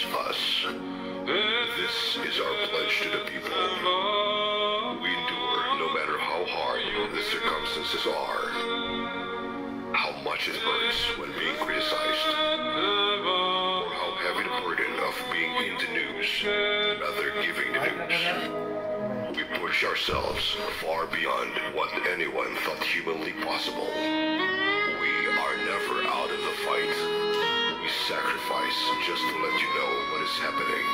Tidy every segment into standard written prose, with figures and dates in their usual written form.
requires us. This is our pledge to the people. We endure no matter how hard the circumstances are, how much it hurts when being criticized, or how heavy the burden of being in the news, rather giving the news. We push ourselves far beyond what anyone thought humanly possible. We are never out of the fight. We sacrifice just to let you know what is happening,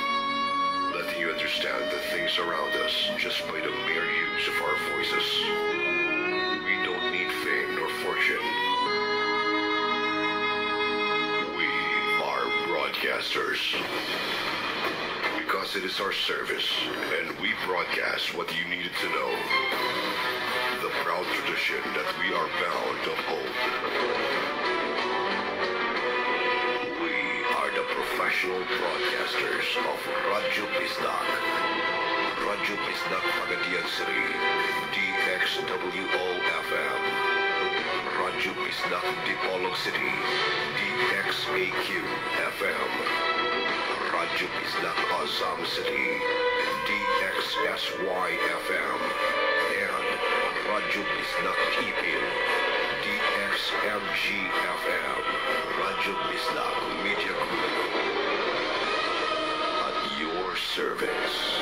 letting you understand the things around us just by the mere use of our voices. We don't need fame nor fortune. We are broadcasters. Because it is our service, and we broadcast what you needed to know. The proud tradition that we are bound to uphold. We are the professional broadcasters of Radyo Bisdak. Radyo Bisdak Pagadian City, DXWO FM. Radyo Bisdak Dipolog City, DXAQ FM. Radyo Bisdak Azam City, DXSY FM. And Radyo Bisdak Ipil, DXMG FM. Radyo Bisdak Media Group. At your service.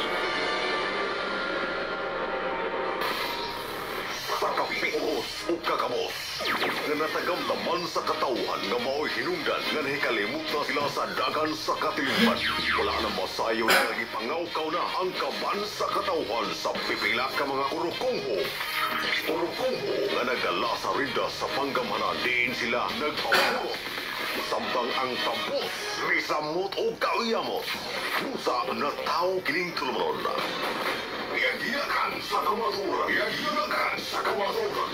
Sa kapios o kakamos nga natagamdaman sa katawhan nga mao'y hinungdan nga nahikalimot na sila sa dagan sa katilingban. Wala na masayo na gipangawkaw na ang kaban sa katawhan sa pipila ka mga urukongho. Urukongho nga nagdala sa rinda sa panggamhanan, diin sila nagpamurot. Samtang ang tampos misamot o kauyamot. Busa na tao kining tulumanon. Yagiyakan sa kamaturan. Yagiyakan sa kamaturan.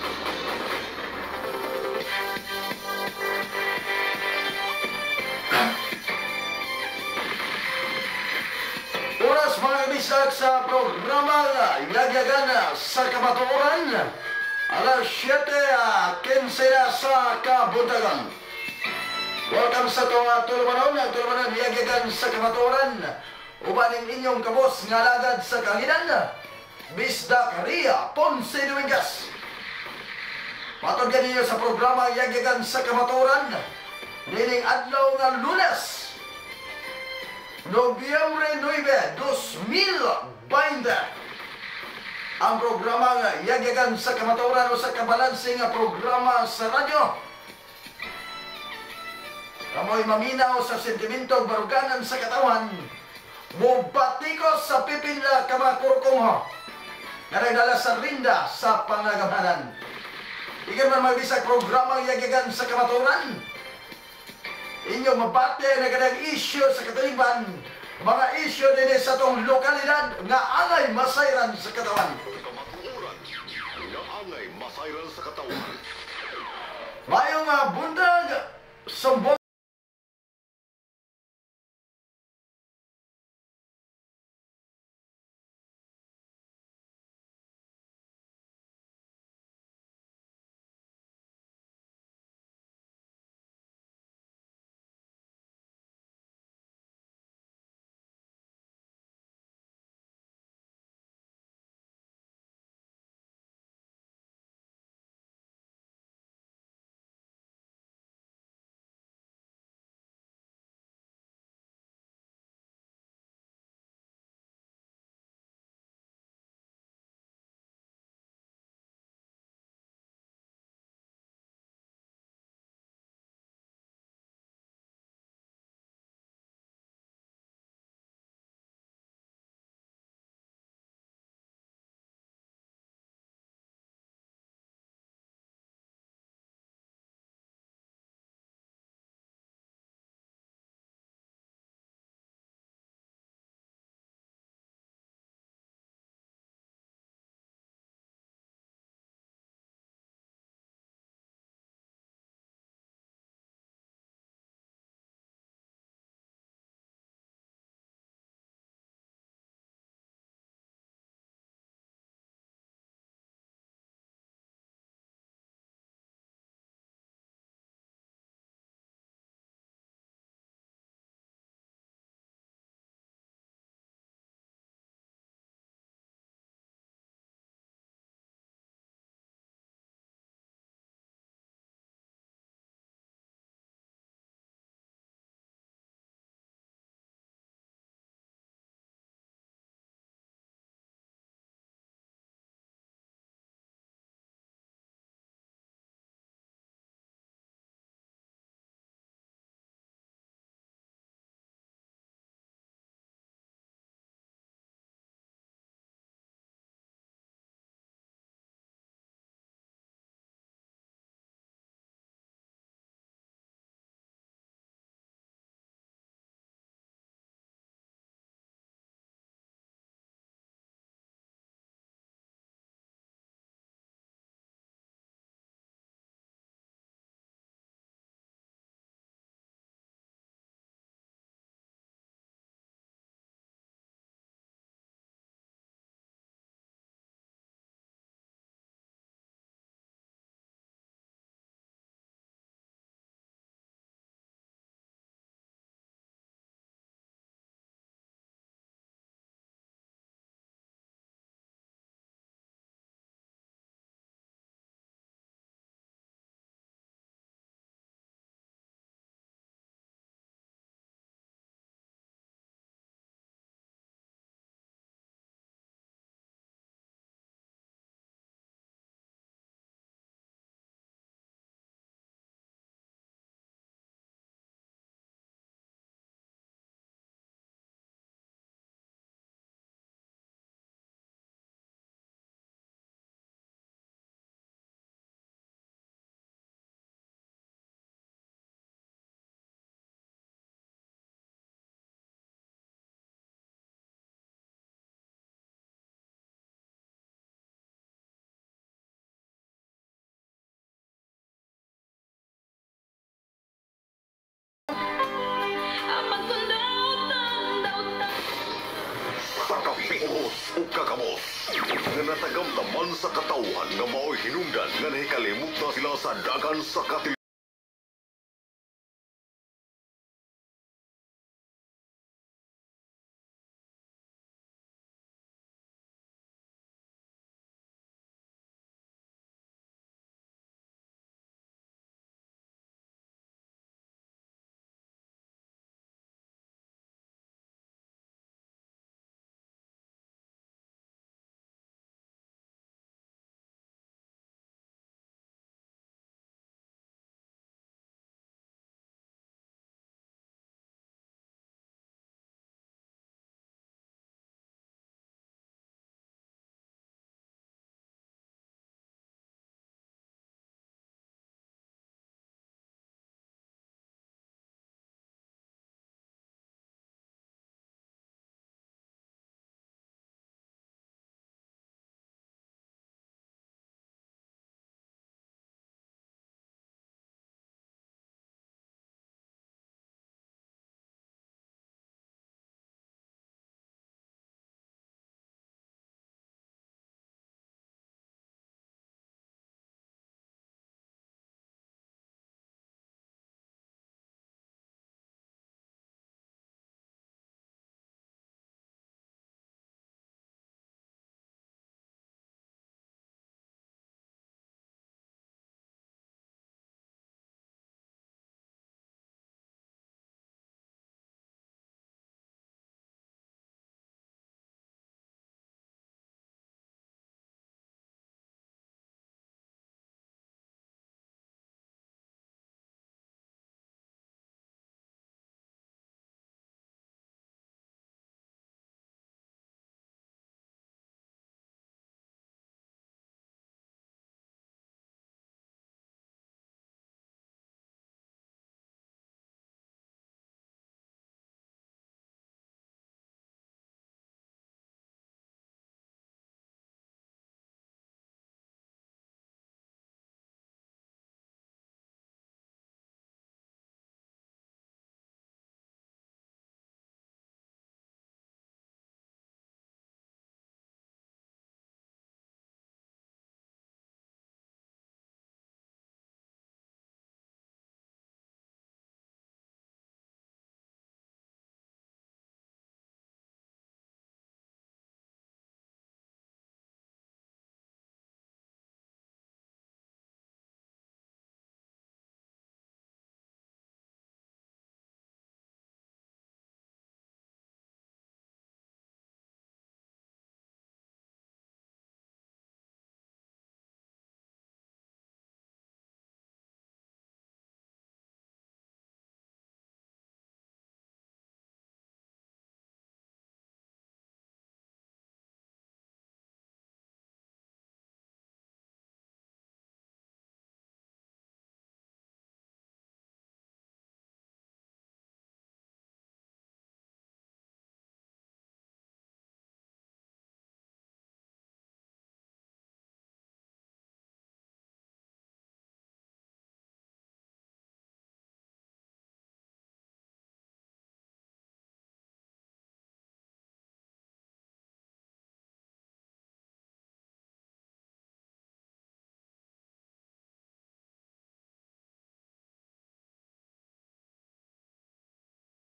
Oras, mga kabisdak, sa programa Yagyagan sa Kamatuoran, alas 7:15 na sa kabuntagan. Welcome sa itong tulumanon, ang tulumanon Yagyagan sa Kamatuoran. Uban ang inyong kabos nga alagad sa kahanginan, Bisdak Ria Ponce Dominguez. Matod ninyo sa programa Yagyagan sa Kamatuoran, nining adlaw nga Lunes, Nobyembre 9, 2020. Ang programa nga Yagyagan sa Kamatuoran o sa kabalanse nga programa sa radyo. Kamoy maminaw sa sentimento baruganan sa katawan, mubatikos sa pipila ka mga kurkongho nga nagdala sa rinda sa pangagamhanan. Ikan man magbisag programa Yagyagan sa Kamatuoran, inyong mabate na kanang isyu sa katilingban, mga isyu din sa itong lokalidad nga angay masayran sa katawan. Kamatuoran nga angay masayran sa katawan. Mayong buntag, sumbong Kakamos nga natagamtaman sa katawhan nga mao'y hinungdan nga nahikalimot na sila sa dagan sa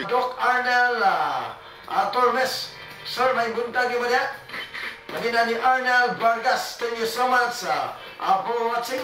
Doc Arnel Tormes. Sir, may buntag ba niya? Labi na ni Arnel Vargas. Thank you so much for watching.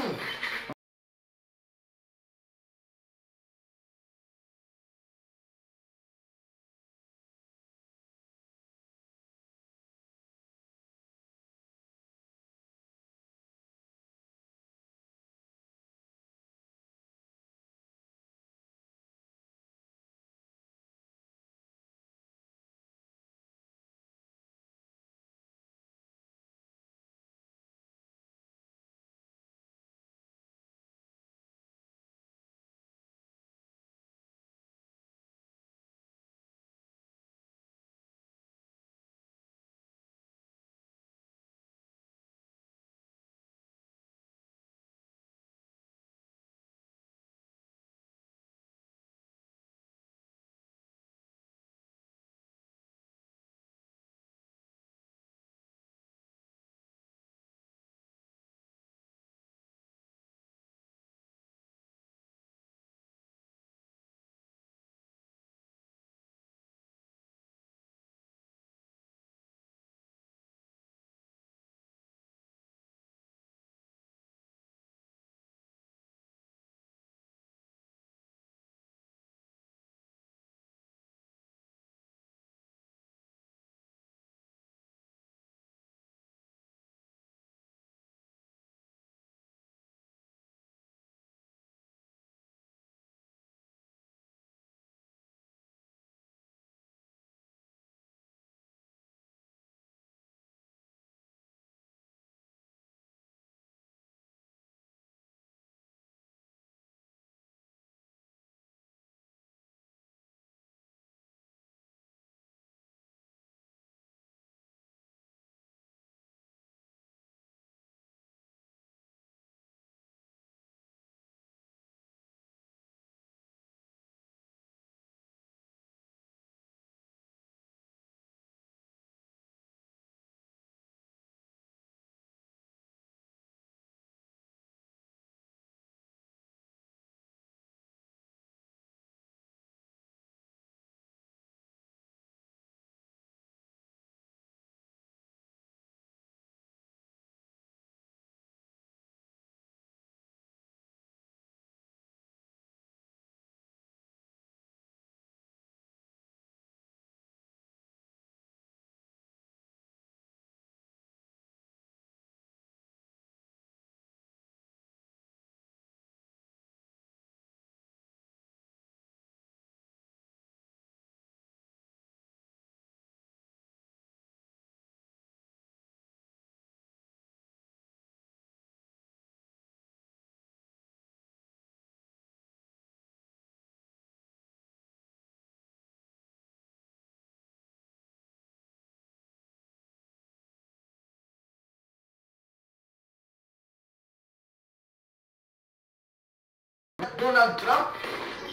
Donald Trump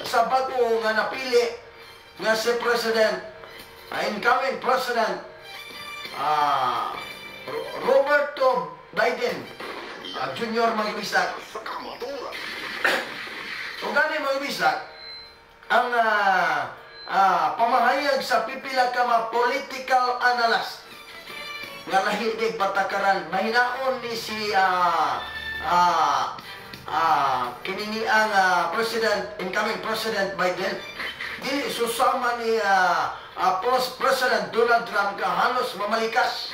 sa bago nga napili nga si President, incoming President Roberto Biden Jr., mga bisdak. Sa kamatuoran. Kung gani, mga bisdak, ang pamahayag sa pipila ka mga political analyst nga lahi di patakaran, mahinaon ni si kini ang President, incoming President Biden, dili susama ni President Donald Trump ka halos mamalikas.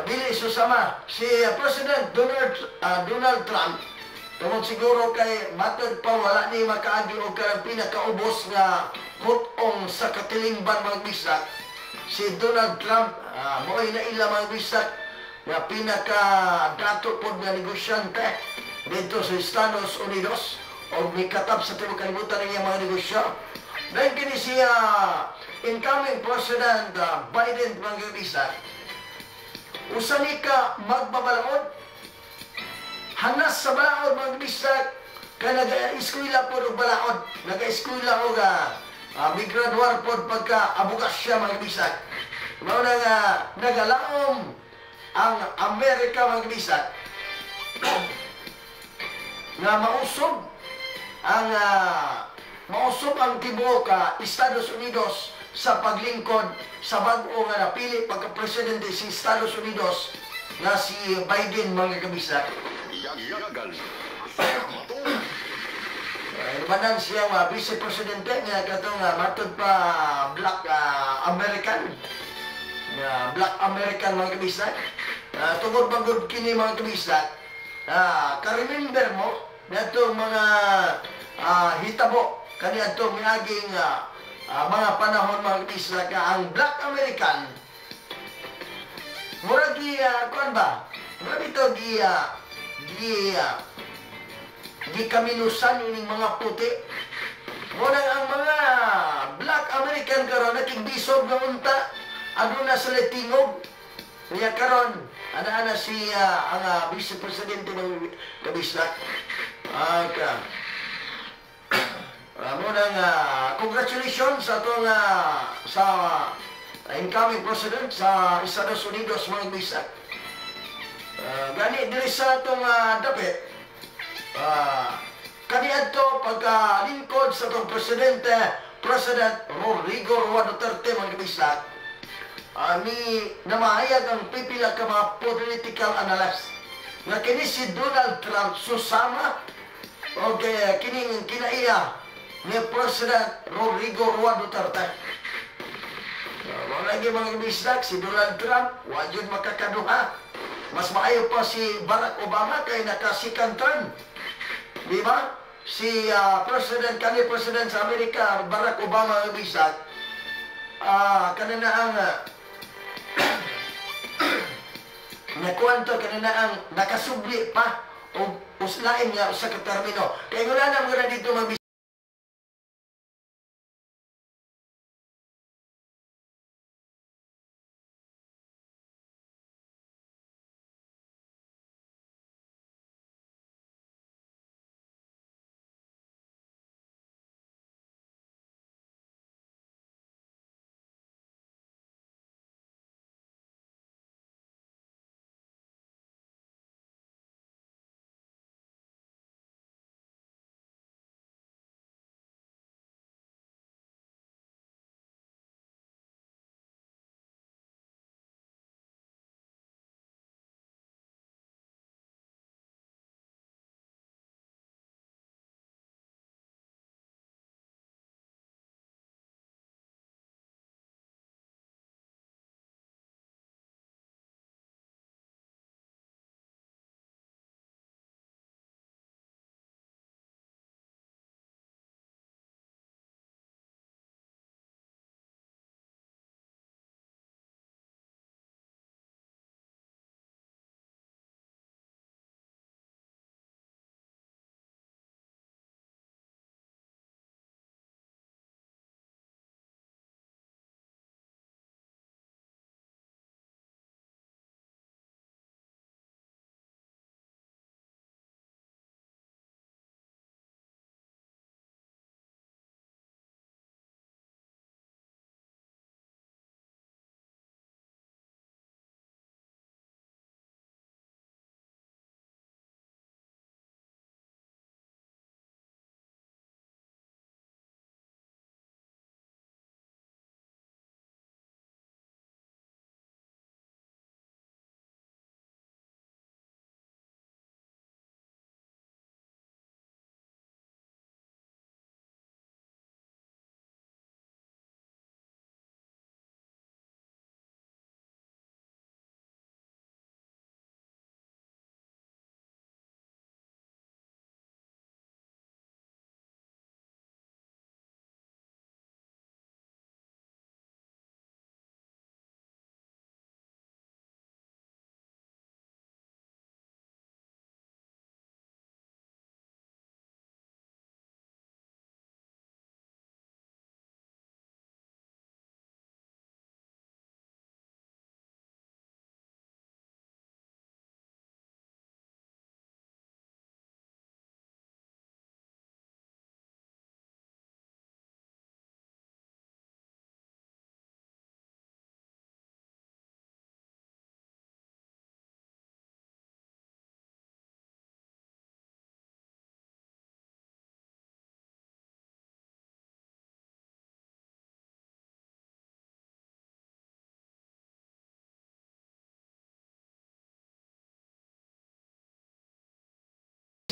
Dili susama si President Donald Trump tungod siguro kay matod pa wala ni makaagi og kanang pinakaubos nga hut-ong sa katilingban, mga bisdak. Si Donald Trump mo'y naila, mga bisdak, nga pinaka dato pod nga negosyante dito sa Estados Unidos o mikatap sa tibuok kalibutan ang iyang mga negosyo. Dahil kini siya incoming President Biden, mga bisdak, usa ni ka magbabalaod, hanas sa balaod, mga bisdak, kay nag-eskwela pod og balaod, nag-eskwela og migraduar pod pagka abogasya, mga bisdak. Mao na nga nagalaom ang Amerika, mga bisdak, nga mausob ang tibuok Estados Unidos sa paglingkod sa bag-o nga napili pagka-presidente si Estados Unidos nga si Biden, mga kabisdak. Yagyagan sa kamatuoran. Ay, manan siya nga vice presidente nga katong matod pa Black American. Nga Black American, mga kabisdak. Tungod bagod kini, mga kabisdak, ka-remember mo natong mga hitabo kaniadtong miaging mga panahon, mga kabisdak, nga ang Black American murag gi kuan ba? Murag ito gi gikaminusan ining mga puti. Muna ang mga Black American karon nakigbisog nga unta aduna sila tingog. Niya karon ana-ana si ang vice presidente ng kabisdak. Ka. Muna nga congratulations sa atong sa incoming president sa Estados Unidos, mga bisdak. Gani diri sa atong dapit kaniadto pagkalingkod sa atong presidente, President Rodrigo Roa Duterte, mga kabisdak, ni namahayag ang pipila ka mga political analyst nga kini si Donald Trump susama o kay kining kinaiya ni President Rodrigo Roa Duterte. Wala lagi, mga kabisdak, si Donald Trump, wa jud makakaduha. Mas maayo pa si Barack Obama kay naka second term. Di ba? Si President, kani President sa Amerika, Barack Obama, mga kabisdak, kanina ang nakuanto kanina ang nakasubli pa og uslain nga usa ka termino. Kay wala na mga dito mga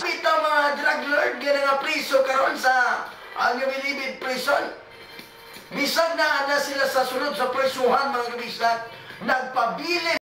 Bitaw mga drug lord nga nga priso karon sa ang Bilibid Prison. Bisag na ana sila sa sulod sa prisuhan mga kabisdak, nagpabilin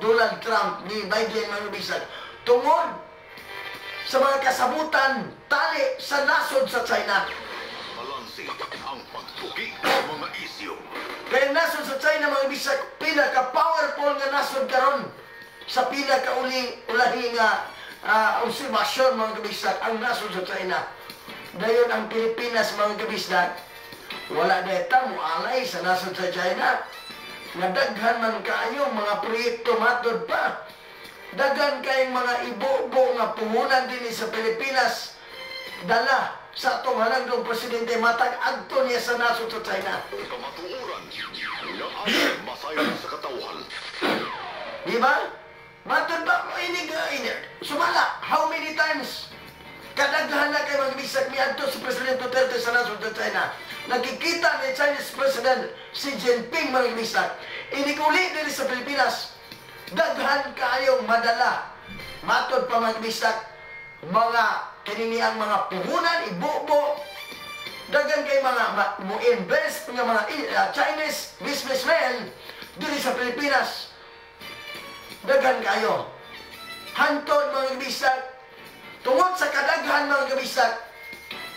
Donald Trump ni Biden mga kabisdak tungod sa mga kasabutan tali sa nasod sa China. Balanse ang pagtuki sa mga isyu. Kaya nasod sa China mga kabisdak, pinaka-powerful nga nasod karon sa pinaka-ulahi nga obserbasyon mga kabisdak, ang nasod sa China. Dayon ang Pilipinas mga kabisdak, wala deta mo alay sa nasod sa China. Nga daghan man kaayo mga proyekto matod pa. Daghan kayong mga ibobo nga puhunan dinhi sa Pilipinas. Dala sa atong halangdong presidente matag adto niya sa nasod sa China. Kamatuoran nga ang masayon sa katawhan. Di ba? Matod ba ini sumala how many times kadaghan na kay mga bisag miadto si President Duterte sa nasod sa China. Nakikita ni Chinese President Xi Jinping mga bisag. Inikuli diri sa Pilipinas. Daghan kaayong madala. Matod pa mga bisag, mga kinini ang mga puhunan, ibubo. Daghan kay mga mo-invest nga mga Chinese businessmen diri sa Pilipinas. Daghan kayo. Hantod mga bisag, tungod sa kadaghan mga kabisdak,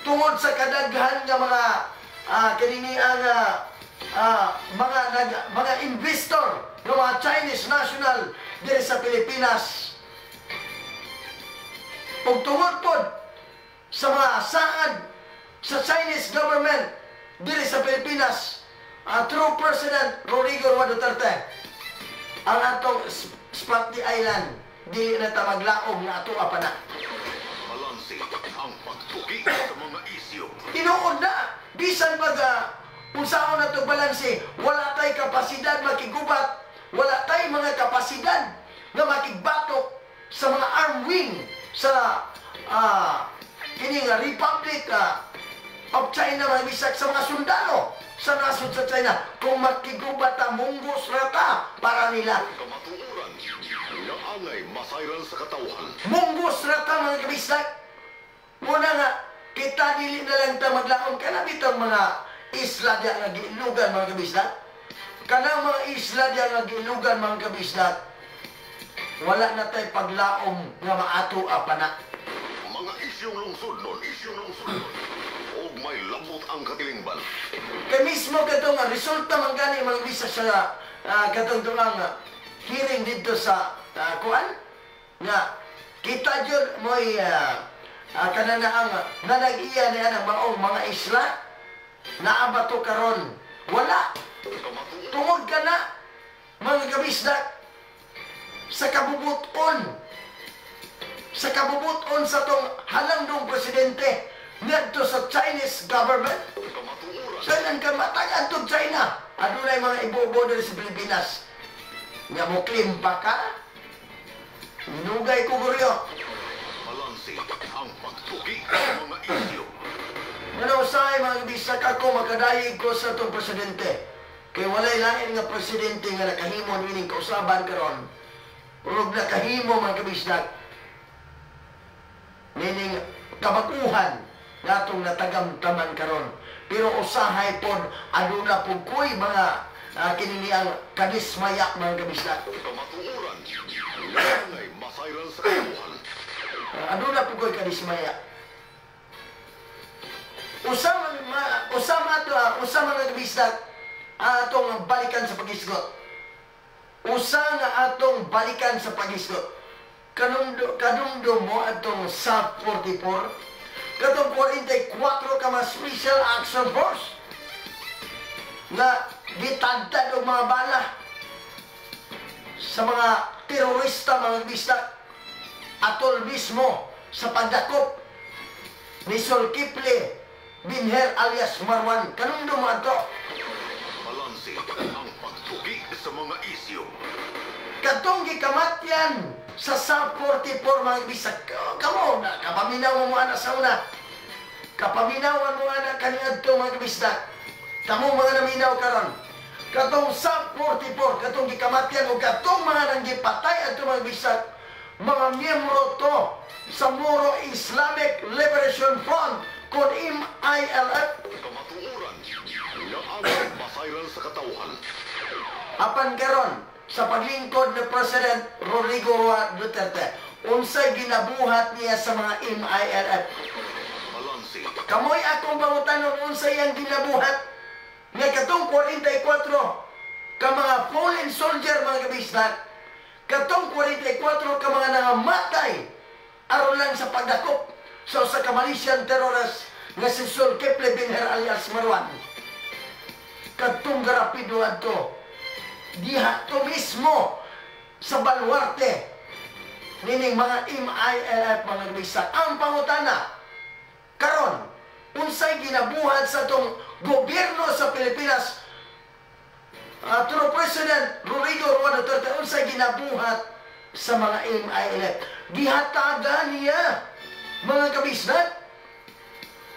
tungod sa kadaghan nga mga kinini ang mga investor ng mga Chinese national diri sa Pilipinas. Ug tungod pod sa mga saad sa Chinese government diri sa Pilipinas through President Rodrigo Roa Duterte, ang atong Spratly Island dili na ta maglaom nga ato pa na. Balanse ang pagtuki sa mga isyu. Tinuod na, bisan pag unsaon na to balanse, wala tay kapasidad makigubat, wala tay mga kapasidad nga makigbatok sa mga armed wing sa kini nga Republic of China, mga bisag sa mga sundalo sa nasod sa China. Kung makigubat ta, munggos ra ta para nila. Kamatuoran nga angay masayran sa katawhan. Munggos ra ta, mga kabisag. Muna nga kita dili na lang ta maglaom kana bitong mga isla diya nga giilugan, mga kabisdak. Kanang mga isla diya nga giilugan, mga kabisdak, wala na tay paglaom nga maato pa na. Mga isyong lungsodnon, isyong lungsodnon. Og may labot ang katilingban. Kay mismo katong resulta man gani, mga bisa, sa katong tungang hearing dito sa kuan nga kita jud mo'y kanana ang nanag-iya niya ng maong mga isla naa ba to karon? Wala. Tungod ka na, mga kabisdak, sa kabubuton sa tong halangdong presidente ngadto sa Chinese government. Kailan ka matagan to China? Adunay mga ibobo diri sa Pilipinas. Nga mo claim pa ka? Nugay ko guryo. Balanse ang pagtuki sa mga isyu. Nga usahay, mga bisak, ako makadayeg ko sa itong presidente. Kay walay lain nga presidente nga nakahimo nining kausaban karon. Ug nakahimo, mga kabisdak, nining kabaguhan natong natagamtaman karon. Pero usahay pod aduna pud koy mga kininiang kadismaya, mga kabisdak. Kamatuoran nga angay masayran sa katawhan. Aduna pud koy kadismaya. Usa man ma, usa man to, usa man nga kabisdak atong balikan sa pagisgot. Usa nga atong balikan sa pagisgot. Kanumdum mo atong SAF 44, katong 44 ka mga Special Action Force nga gitadtad og mga bala sa mga terorista, mga bisdak, atol mismo sa pagdakop ni Zulkifli Binher alias Marwan. Kanumdum mo ato? Balanse ang pagtuki sa mga isyu. Katong gikamatyan sa SAF 44, mga bisdak, kamo na kapaminaw mo ana sa una, kapaminawan mo ana kaniadto, mga kabisdak. Kamo mga naminaw karon, katong SAF 44, katong gikamatyan o katong mga nanggipatay adto, mga bisdak, mga miyembro to sa Moro Islamic Liberation Front kon MILF. Kamatuoran nga angay masayran sa katawhan. Apan karon sa paglingkod ni President Rodrigo Roa Duterte, unsay ginabuhat niya sa mga MILF? Balanse Kamoy akong pangutanon, unsay ang ginabuhat nga katong 44 ka mga fallen soldier, mga kabisdak, katong 44 ka mga nangamatay aron lang sa pagdakop sa usa ka Malaysian terrorist nga si Zulkifli Binher alias Marwan? Kadtong garapido adto diha to mismo sa baluarte nining mga MILF, mga kabisdak. Ang pangutana karon, unsay ginabuhat sa atong gobyerno sa Pilipinas through President Rodrigo Roa Duterte? Unsay ginabuhat sa mga MILF? Gihatagan niya, mga kabisdak.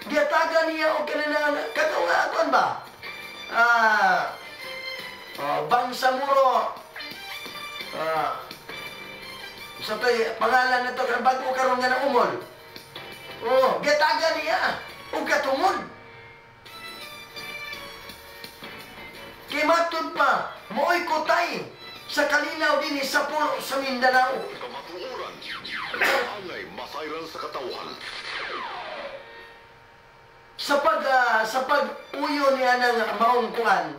Gihatagan niya og kanang katong kuan ba, oh, Bangsamoro sa to'y pangalan nito kan bago karon nga naumol. Oh, gihatagan niya og katungod. Kay matud pa, mo'y kutay sa kalinaw dinhi sa pulo sa Mindanao. Kamatuoran angay masayran sa katawhan. Sa pag-uyo niya ng maong kuan,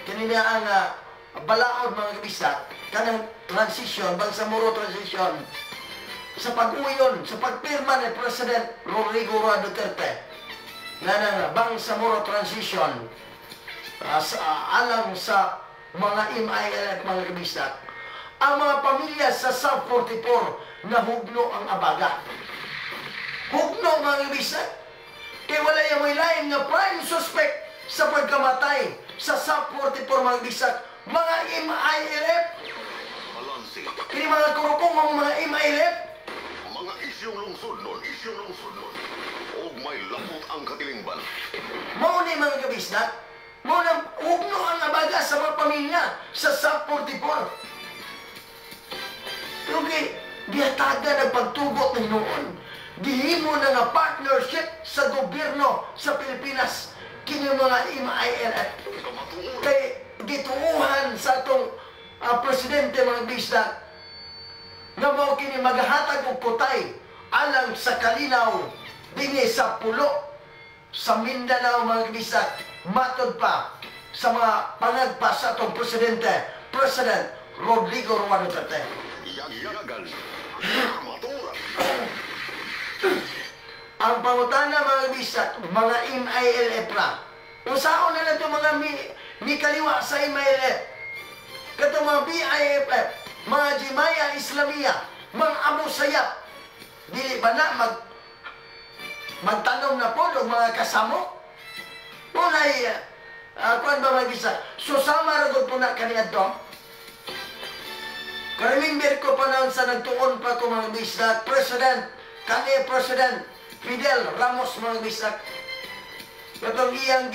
kanina ang balaod, mga kabisdak, kanang transition, Bangsamoro transition. sa pag-uyon, sa pagpirma ni President Rodrigo Roa Duterte nga nang Bangsamoro Transition alang sa mga MILF, mga kabisdak, ang mga pamilya sa South 44 nahugno ang abaga. Hugno, mga kabisdak. Kay wala yung may lain nga prime suspect sa pagkamatay sa South 44, mga kabisdak. Mga MILF. Balanse. Kini mga kurukong ang mga MILF. Mga isyong lungsod nun, isyong lungsod nun. Og may lapot ang katilingban. Mao ni, mga kabisdak, mao nang hugno ang abaga sa mga pamilya sa South 44. Pero kay gihatagan ang pagtugot ng noon. Gihimo na nga partnership sa gobyerno sa Pilipinas kini mga MILF. Kamatuoran. Kay gituuhan sa atong presidente, mga bisdak, nga mao kini maghatag og putay alang sa kalinaw dinhi sa pulo sa Mindanao, mga bisdak, matod pa sa mga pangagpa sa atong presidente, President Rodrigo Roa Duterte. Yagyagan. Kamatuoran. Ang pangutana, mga bisdak, mga MILF ra. Unsaon na lang itong mga mikaliwa sa MILF? Katong mga BIFF, mga Jemaah Islamiyah, mga Abu Sayyaf, dili ba na magtanom na po og mga kasamo? Unay, kuan ba, mga bisdak? Susama ra gud po na kaniadto. Ka-remember ko pa noon sa nagtuon pa ko, mga bisdak, President, kani President Fidel Ramos, mga bisdak. Katong iyang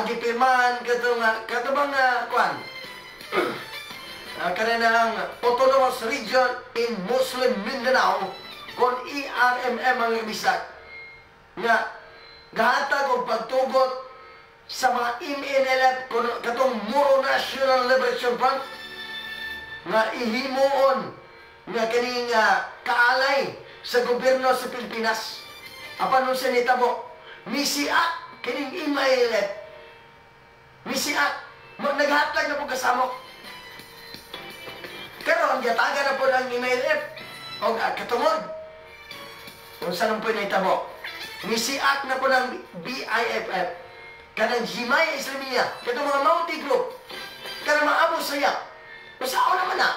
gipirmahan katong katong kuan. Kanang Autonomous Region in Muslim Mindanao kon ARMM, mga bisdak, nga gahatag og pagtugot sa mga MNLF kon katong Moro National Liberation Front nga ihimuon nga kining kaalay sa gobyerno sa Pilipinas. Apan unsa nitabo? Misiak kining MILF. Misiak. Naghatag na po kasamok. Karon gihatagan na po ang MILF og katungod. Unsa nang po nahitabo? Misiak na po ng BIFF kanang Jemaah Islamiyah, katong mga Maute Group, kanang mga Abu Sayyaf. Unsaon naman na?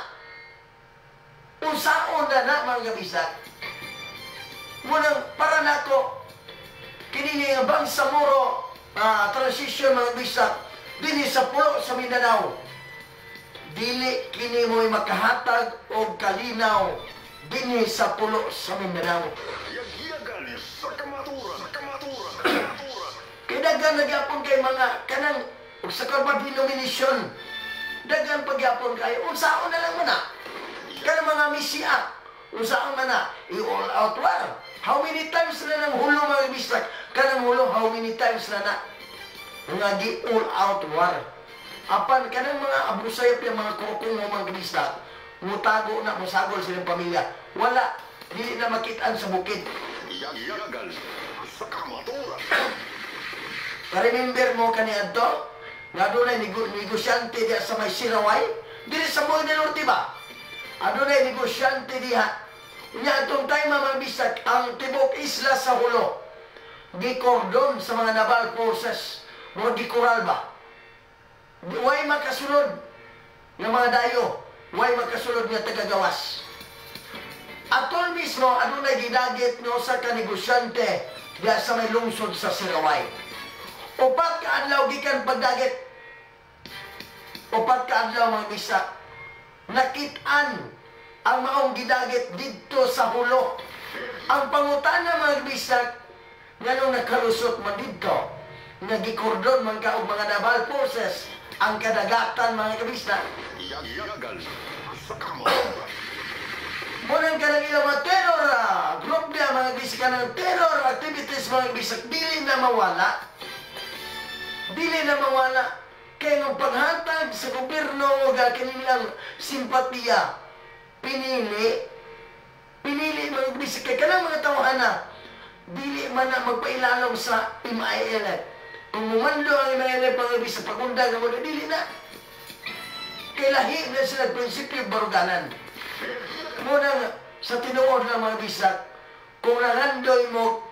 Unsaon na na, mga kabisdak? Munang para nako kini ni nga Bangsamoro Transition, mga bisdak, dinhi sa pulo sa Mindanao, dili kini mo'y makahatag og kalinaw dinhi sa pulo sa Mindanao. Yagyagan sa kamatuoran. Sa kamatuoran. Kamatuoran. Kay daghan na gyapon kay mga kanang ug sa kalbang denomination, daghan pagyapon kay unsaon na lang man na kanang mga misiak, unsaon man na i-all out war. How many times na nang Jolo, mga bisdak, kanang Jolo, how many times na na nga gi all out war? Apan kanang mga Abu Sayyaf yung mga kurukong mo, mga bisdak, mutago na, musagol silang pamilya, wala, dili na makitaan sa bukid. Yagyagan sa kamatuoran. Ka-remember mo kaniadto nga adunay negosyante diha sa may Sirawai, dili sa Zamboanga del Norte ba? Adunay negosyante diha. Unya atong time, mga bisdak, ang tibok isla sa Jolo gikordon sa mga naval forces, mga gikural ba? Way makasulod nga mga dayo, way makasulod nga tagagawas. Atol mismo adunay gidagit no sa kanegosyante diha sa may lungsod sa Sirawai. 4 ka adlaw gikan pagdagit. 4 ka adlaw, mga bisdak. Nakit-an ang maong gidagit didto sa Jolo. Ang pangutana, mga bisdak, nganong nakalusot man didto? Nga gikordon man ka og mga naval forces ang kadagatan, mga kabisdak. Yagyagan sa kamatuoran. Munang kanang ilang mga terror group niya, mga bisdak, kanang terror activities, mga bisdak, dili na mawala. Dili na mawala. Kaya ng paghatag sa gobyerno o kanilang simpatiya, pinili, pinili, mga bisdak, kay kanang mga tawhana, dili man na magpailalom sa MILF. Kung mumando ang MILF, mga bisdak, pagundag ang mga dili na. Kay lahi na sila prinsipyo baruganan. Munang Sa tinuod lang, mga bisdak, kung nangandoy mo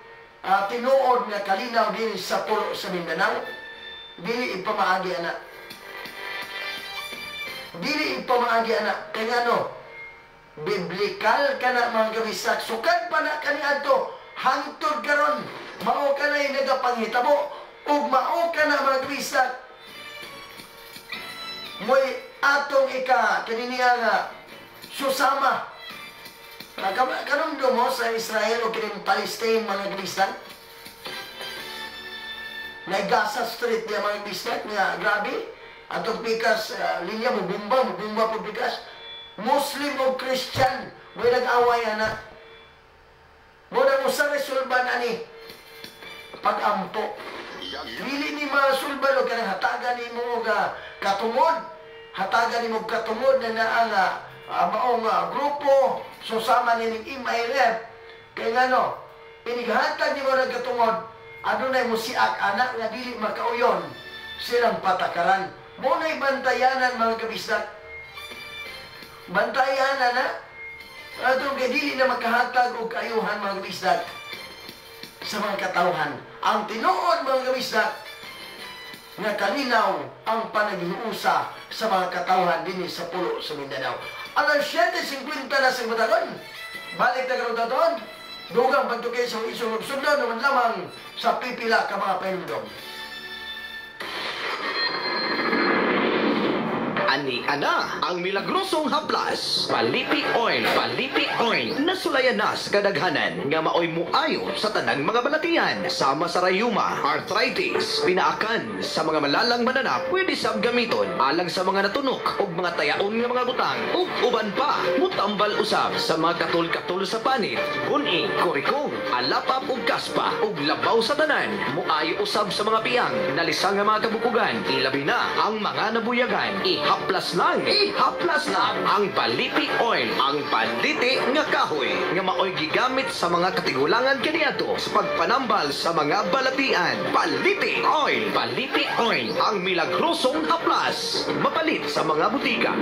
tinuod nga kalinaw din sa pulo sa Mindanao, dili ipamaagi ana. Dili ipamaagi ana. Kaya nga no, biblikal ka na, mga kabisak, sukad pa na kaniadto, hangtod karon mao ka na nagapanghitabo, ug mao ka na, mga kabisak, mo'y atong ika kaniniya nga susama. Kanumdum mo sa Israel o kining Palestine, mga kabisak, na Gaza Street niya, mga kabisak, nga grabe atong pikas linya mo bumba, mo bumba po pikas. Muslim o Christian mo'y nag-away ana. Mo na usa resolban ani pag-ampo. Dili ni masulban og kanang hatagan nimo og katungod, hatagan nimo og katungod na naa nga maong grupo susama nining MILF. Kay ngano, inighatag nimo ng katungod, adunay mo siak anak nga dili makauyon silang patakaran. Mo na'y bantayanan, mga kabisdak. Bantayanan na atong kay dili na makahatag og kaayuhan, mga kabisdak, sa mga katawhan. Ang tinuod, mga kabisdak, nga kalinaw ang panaghiusa sa mga katawhan dinhi sa pulo sa Mindanao. Alas 7:50 na sa batagon. Balik na karon taton. Dugang pagtukay sa isong sundon naman lamang sa pipila ka mga pahinumdom. Ani ana ang milagrosong haplas. Paliti oil, Paliti oil. Nasulayan na sa kadaghanan nga maoy muayo sa tanang mga balatian. Sama sa rayuma, arthritis, pinaakan sa mga malalang mananap, pwede sab gamiton alang sa mga natunok ug mga tayaon nga mga butang ug uban pa. Mutambal usab sa mga katul-katul sa panit, guni, korikong, alapap ug kaspa ug labaw sa tanan. Muayo usab sa mga piyang, nalisang nga mga kabukugan, ilabi na ang mga nabuyagan. Ihaplas lang, ihaplas lang ang Baliti oil, ang Baliti nga kahoy nga maoy gigamit sa mga katigulangan kaniadto sa pagpanambal sa mga balatian. Baliti oil, Baliti oil, ang milagrosong haplas, mapalit sa mga butika.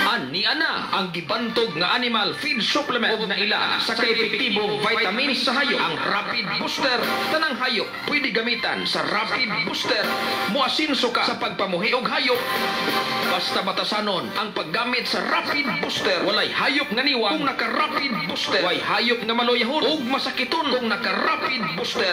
Ani ana ang gibantog nga animal feed supplement og naila sa kaepektibong vitamins sa hayop, ang Rapid Booster. Tanang hayop pwede gamitan sa Rapid Booster. Muasinso ka sa pagpamuhi og hayop basta batasanon ang paggamit sa Rapid Booster. Walay hayop nga niwang kung naka Rapid Booster. Walay hayop nga maloyahon ug masakiton kung naka Rapid Booster.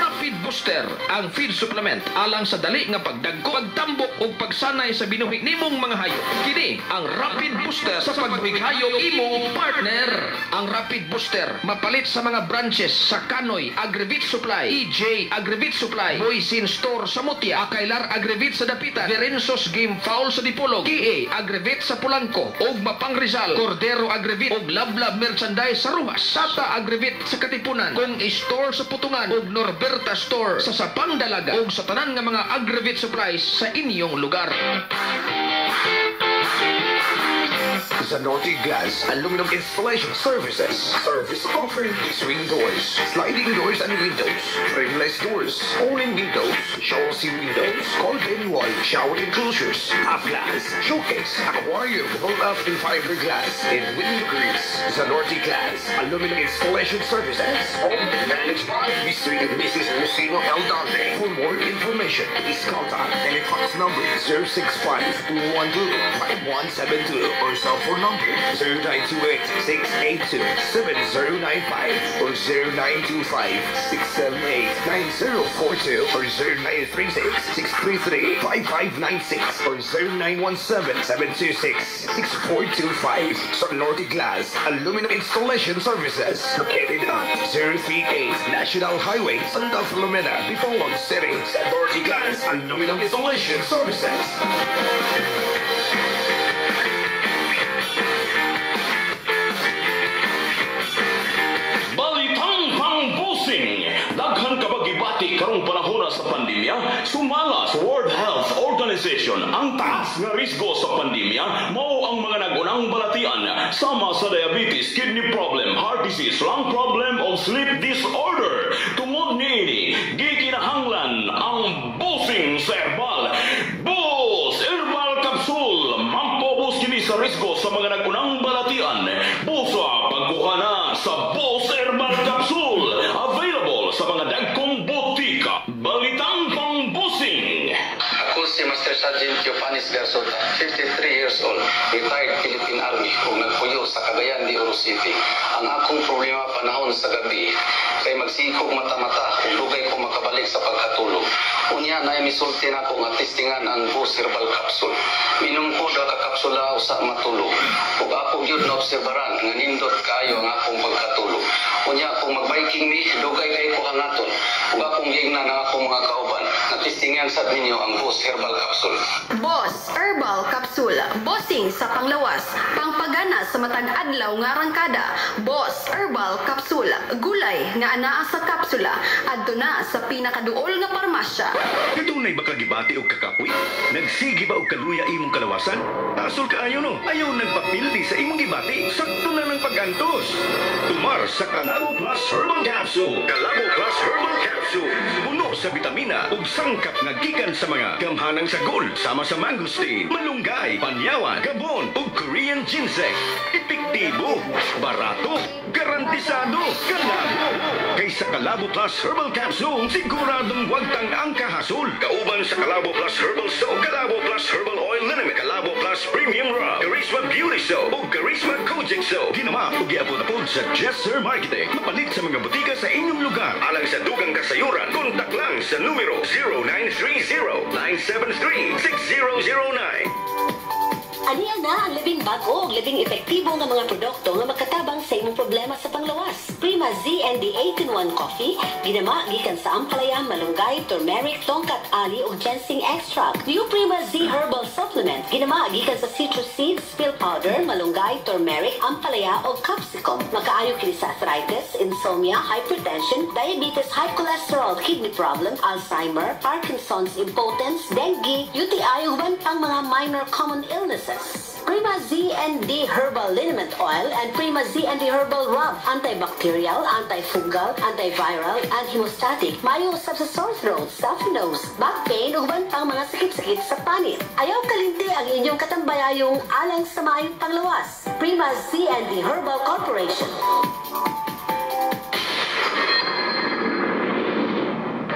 Rapid Booster ang feed supplement alang sa dali nga pagdagko, pagtambok ug pagsanay sa binuhi nimong mga hayop. Kini ang Rapid Booster sa pagbuhig hayop, imong partner. Ang Rapid Booster mapalit sa mga branches sa Kanoy Agrivit Supply, EJ Agrivit Supply, Boysin Store sa Mutia, Akailar Agrivit sa Dapitan, Verensos Game Foul sa Dipolog, TA Agrivit sa Pulanco, ug Mapang Rizal, Cordero Agrivit ug Lablab Merchandise sa Ruas, Sata Agrivit sa Katipunan, Kung Store sa Putungan ug Norberta Store sa Sapang Dalaga ug sa tanan nga mga Agrivit supplies sa inyong lugar. Zanorte Glass Aluminum Installation Services. Service offered: swing doors, sliding doors and windows, frameless doors, all-in windows, chassis windows, contain wall, shower enclosures, half glass, showcase, aquarium, roll-up in fiberglass, and window grease. Zanorte Glass Aluminum Installation Services. Owned and managed by Mr. and Mrs. Lucino L. Dante. For more information, please contact telefax number 065-212-5172 or cell phone number 0928-682-7095 or 0925-678-9042 or 0936-633-5596 or 0917-726-6425. Sonorty Glass Aluminum Installation Services, located at 038 National Highway, Santa Filomena, Dipolog City. Sonorty Glass Aluminum Installation Services. Balitang pangbusing! Daghan ka ba gibati karong panahon sa pandemya? Sumala sa World Health Organization, ang taas nga risgo sa pandemya mao ang mga nagunang balatian sama sa diabetes, kidney problem, heart disease, lung problem o sleep disorder. Tungod niini, gikinahanglan ang busing sa herbal. Bus Herbal Capsule, mampobos kini sa risgo sa mga nagunang balatian. Bus Sergeant Teofanis Garsota, 53 years old, retired Philippine Army ug nagpuyo sa Cagayan de Oro City. Ang akong problema panahon sa gabi kay magsikog mata-mata ug dugay ko makabalik sa pagkatulog. Unya na misulti nako nga testingan ang Boss Herbal Capsule. Minom ko duha ka kapsula usa matulog. Ug ako gyud naobserbaran nga nindot kaayo ang akong pagkatulog. Unya kung magbiking mi, dugay kay ko hangaton. Ug akong giingnan ang akong mga kauban nga testingan sad ninyo ang Boss Herbal Capsule. Boss Herbal Capsule. Bossing sa panglawas, pangpagana sa matag adlaw nga arangkada. Boss Herbal Capsule. Gulay nga anaa sa kapsula. Adto na sa pinakaduol nga parmasya. Kadunay ba kagibati og kakapoy? Nagsige ba og kaluya imong kalawasan? Tasol kaayo, no? Ayaw nagpapildi sa imong gibati. Sakto na ng pag-antos. Tumar sa Kalabo Plus Herbal Capsule. Kalabo Plus Herbal Capsule. Puno sa bitamina ug sangkap nga gikan sa mga gamhanang sagol sama sa mangosteen, malunggay, panyawan, gabon ug Korean ginseng. Epektibo, barato, garantisado. Kalabo. Kay sa Kalabo Plus Herbal Capsule, siguradong wagtang ang kahasol. Kauban sa Kalabo Plus Herbal Soap, Kalabo Plus Herbal Oil Liniment, Kalabo Plus Premium Rub, Charisma Beauty Soap, ug Charisma Kojic Soap. Ginama ug giapod-apod sa Jesser Marketing. Mapalit sa mga butika sa inyong lugar. Alang sa dugang kasayuran, kontak lang sa numero 0930-973-6009. Ania na ang labing bago ug labing epektibo nga mga produkto nga makatabang sa imong problema sa panglawas. Prima ZND 8-in-1 Coffee, ginama gikan sa ampalaya, malunggay, turmeric, tongkat ali ug ginseng extract. New Prima Z Herbal Supplement, ginama gikan sa citrus seeds, pill powder, malunggay, turmeric, ampalaya ug capsicum. Makaayo kini sa arthritis, insomnia, hypertension, diabetes, high cholesterol, kidney problem, Alzheimer, Parkinson's, impotence, dengue, UTI ug uban pang mga minor common illnesses. Prima Z and D Herbal Liniment Oil and Prima Z and D Herbal Rub, antibacterial, antifungal, antiviral, and hemostatic. Maayo usab sa sore throat, stuffy nose, back pain ug uban pang mga sakit-sakit sa panit. Ayaw kalimti ang inyong katambayayong alang sa maayong panglawas. Prima Z and D Herbal Corporation.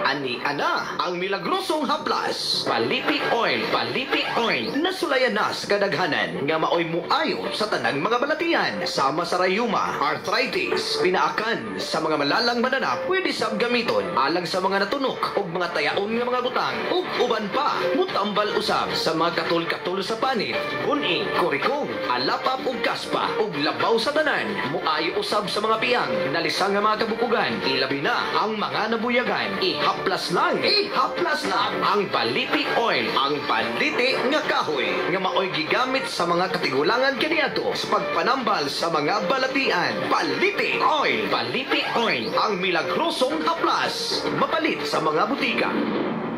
Ani ana ang milagrosong haplas. Palipi Oil, Palipi Oil. Nasulayan na sa kadaghanan nga maoy muayo sa tanang mga balatian. Sama sa rayuma, arthritis, pinaakan sa mga malalang mananap, pwede sab gamiton alang sa mga natunok ug mga tayaon nga mga butang ug uban pa. Mutambal usab sa mga katul-katul sa panit, guni, korikong, alapap ug kaspa ug labaw sa tanan. Muayo usab sa mga piyang, nalisang nga mga kabukugan, ilabi na ang mga nabuyagan. Ihaplas lang, ihaplas lang ang Baliti Oil, ang baliti nga kahoy nga maoy gigamit sa mga katigulangan kaniadto sa pagpanambal sa mga balatian. Baliti Oil, Baliti Oil, ang milagrosong haplas, mapalit sa mga butika.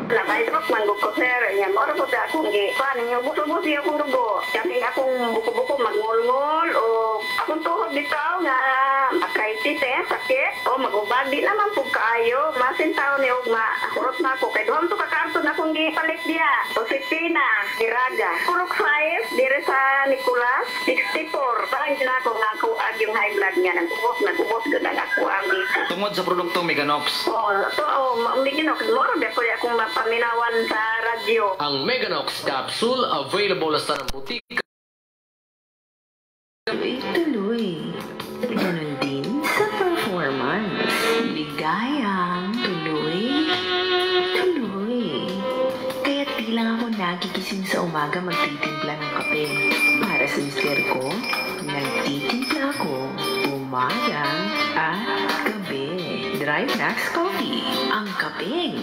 Naka-stroke man gud ko, sir. Nya mao ra pud akong gi kuan nya ubos-ubos iya akong dugo. Kani akong buko-buko magngol-ngol o akong tuhod bitaw nga arthritis eh, sakit. O magubag di naman pud kaayo. Masin taon ni og mahurot na ako kay duha man to ka karton akong gipalit diya. Josefina Diraga. Purok 5 dire sa Nicolas 64. Parang na ako nga ako ag yung high blood niya nag-ubos nag-ubos gud ang ako ang Tungod sa produktong Meganox. Oo, to oh, Meganox mo ra ba ko akong mapaminawan sa radyo. Ang Meganox capsule available sa tanang butika. Tuloy-tuloy. Ganon din sa performance. Ligayang tuloy, tuloy. Kaya di lang ako nagigising sa umaga magtitimpla ng kape. Para sa mister ko, nagtitimpla ako umaga at gabi. Drive Max Coffee, ang kapeng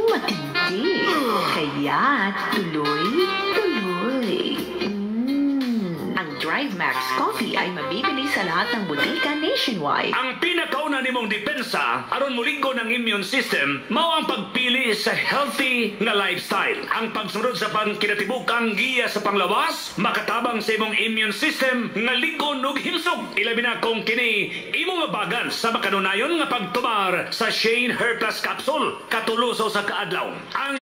matindi. Kaya tuloy, tuloy. Ang Drive Max Coffee ay mabibili sa lahat ng butika nationwide. Ang pinakauna nimong depensa aron muligo ng immune system mao ang pagpili sa healthy nga lifestyle. Ang pagsunod sa pangkinatibukang giya sa panglawas makatabang sa imong immune system nga ligon ug himsog. Ilabi na kung kini imong mabagan sa makanunayon nga pagtumar sa Shane Hair Plus Capsule katulo sa usa ka adlaw. Ang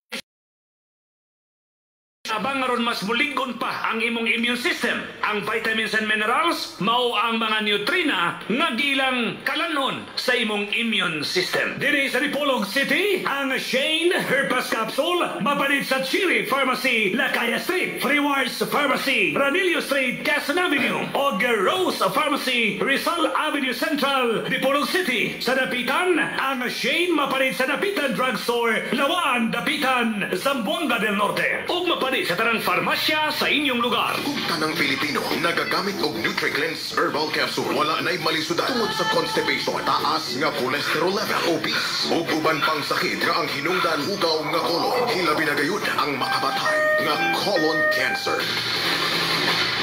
Makatabang aron mas mulig-on pa ang imong immune system. Ang vitamins and minerals mao ang mga nutrina nga gilang kalanon sa imong immune system. Diri sa Dipolog City, ang Shane Herpes Capsule mapalit sa Chiri Pharmacy, Lakaya Street, Freewards Pharmacy, Ranillo Street, Quezon Avenue, o Rose Pharmacy, Rizal Avenue Central, Dipolog City. Sa Dapitan, ang Shane mapalit sa Dapitan Drugstore, Lawaan, Dapitan, Zamboanga del Norte. Ug mapalit sa tanang farmasya sa inyong lugar. Kung tanang Pilipino nagagamit og NutriCleanse Herbal Capsule, wala na'y malisudan tungod sa constipation, taas nga cholesterol level, obese, ug uban pang sakit nga ang hinungdan hugaw nga colon. Hilabi na gayud ang makabatay nga colon cancer.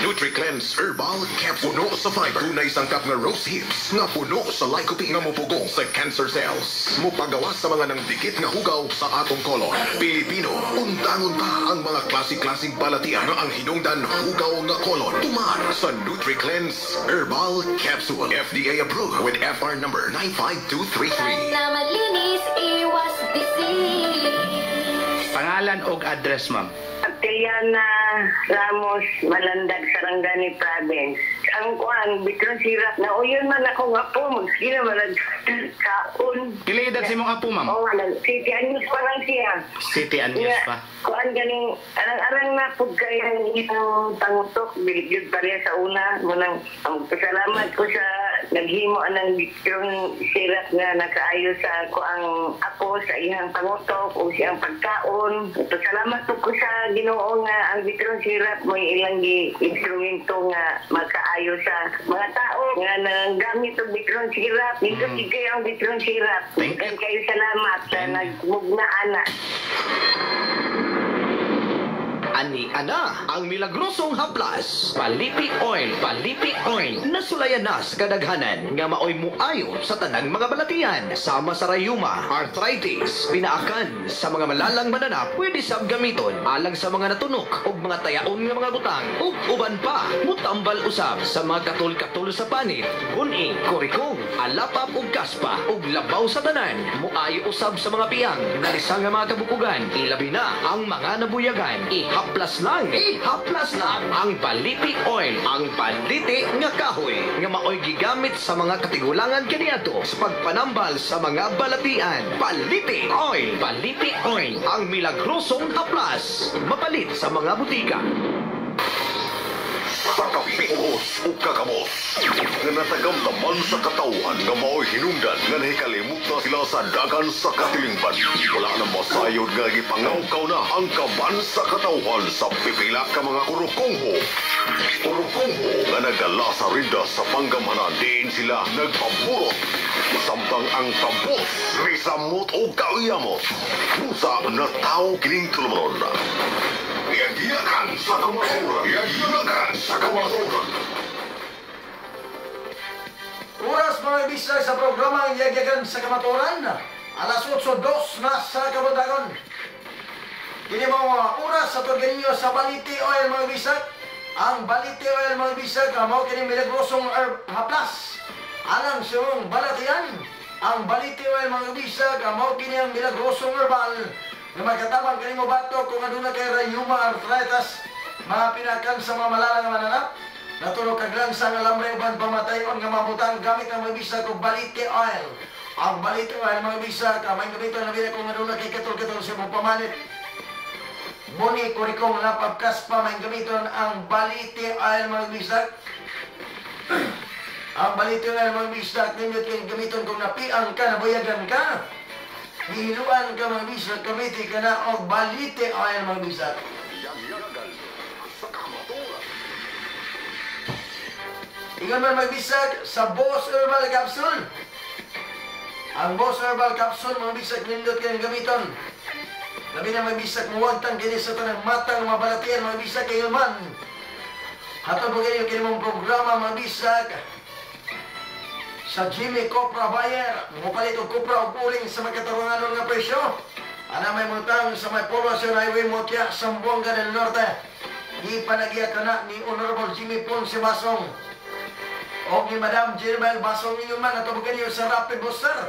NutriCleanse Herbal Capsule, puno sa fiber. Dunay sangkap nga rose hips nga puno sa lycopene nga mupugong sa cancer cells. Mupagawas sa mga nangdikit nga hugaw sa atong colon. Pilipino, undangon ta ang mga klase-klaseng balatian nga ang hinungdan hugaw nga colon. Tumar sa NutriCleanse Herbal Capsule. FDA approved with FR number 95233. Na malinis, iwas disease. Pangalan og address, ma'am. Tiliana Ramos, Malandag, Sarangani Province. Ang kuan, Bitron Syrup na uyon man ako nga po, magsina man kaon. Pila edad sa imong apo, ma'am? Oo, oh, City Anyos pa lang siya. City Anyos Nga, pa. Kuan ganing arang-arang na pud kay ang iyang pangutok, bilit gyud pareha sa una. Munang ang pasalamat ko sa naghimo anang Bitron Syrup nga nakaayo sa kuang apo sa iyang pangutok o siyang pagkaon. Pasalamat pud ko sa Ginoo nga ang Bitron Syrup mo ilang gi instrumento nga makaayo sa mga tao nga nanggamit og Bitron Syrup. Nindot mm. kayo ang Bitron Syrup. Thank you. Kayo salamat sa nagmugna ana. Ani ana ang milagrosong haplas. Palipi oil, Palipi oil. Nasulayan na sa kadaghanan nga maoy muayo sa tanang mga balatian. Sama sa rayuma, arthritis, pinaakan sa mga malalang mananap, pwede sab gamiton alang sa mga natunok ug mga tayaon nga mga butang ug uban pa. Mutambal usab sa mga katul-katul sa panit, guni, korikong, alapap ug kaspa ug labaw sa tanan. Muayo usab sa mga piyang, nalisa nga mga kabukugan, ilabi na ang mga nabuyagan. Ihaplas lang, ihaplas lang ang Baliti oil, ang baliti nga kahoy nga maoy gigamit sa mga katigulangan kaniadto sa pagpanambal sa mga balatian. Baliti oil, Baliti oil, ang milagrosong haplas, mapalit sa mga butika. Pagkapios o kakamos nga natagamtaman sa katawhan nga mao'y hinungdan nga nahikalimot na sila sa dagan sa katilingban. Wala na masayod nga gipangawkaw na ang kaban sa katawhan sa pipila ka mga kurukongho. Kurukongho nga nagala sa rinda sa panggamhanan, diin sila nagpaburot. Samtang ang tabos, risamot o kauyamot. Busa na tao kining tulumanon. Yagiyakan sa kamaturan. Yagiyakan sa kamaturan. Oras mga bisag sa programa ang Yagyagan sa Kamaturan. Alas 8:02 na sa kabuntagon. Kini mga oras sa turganinyo sa Baliti Oil mga bisag. Ang Baliti Oil mga bisag mao kini milagrosong haplas alang sa imong balatian. Ang Baliti Oil mga bisag mao kini ang milagrosong herbal nga makatabang kanimo bato kung aduna kay rayuma, arthritis, mga pinakan sa mga malalang mananap. Natulog kag langsa nga lambre uban pamatayon nga mabutang gamit ang mga bisag og Baliti Oil. Ang Baliti Oil mga bisag may gamiton na bina kung aduna kay katol-katol sa imong pamalit. Buni kurikong lapab kaspa may gamiton ang Baliti Oil mga bisag. Ang Baliti Oil mga bisag nindot kay gamiton kung napiang ka, nabuyagan ka. Gihiluan ka mga bisag, gamiti ka na og Baliti Oil mga bisag. Ingon man magbisag sa Boss Herbal Capsule. Ang Boss Herbal Capsule mga bisag nindot kayong gamiton. Labi na magbisag muwagtang kini sa tanang matang mga balatian mga bisag kayo man. Hatod mo kayo kini mong programa mga bisag sa Jimmy Copra Bayer. Mupalit og kopra og uling sa magkatarunganon nga presyo. Ana may mutang sa may Poblacion Highway Motya, Zamboanga del Norte. Gipanagiya ka na ni Honorable Jimmy Ponce Basong o ni Madam Jirmel Basong inyo man at niyo sa Rapid Booster.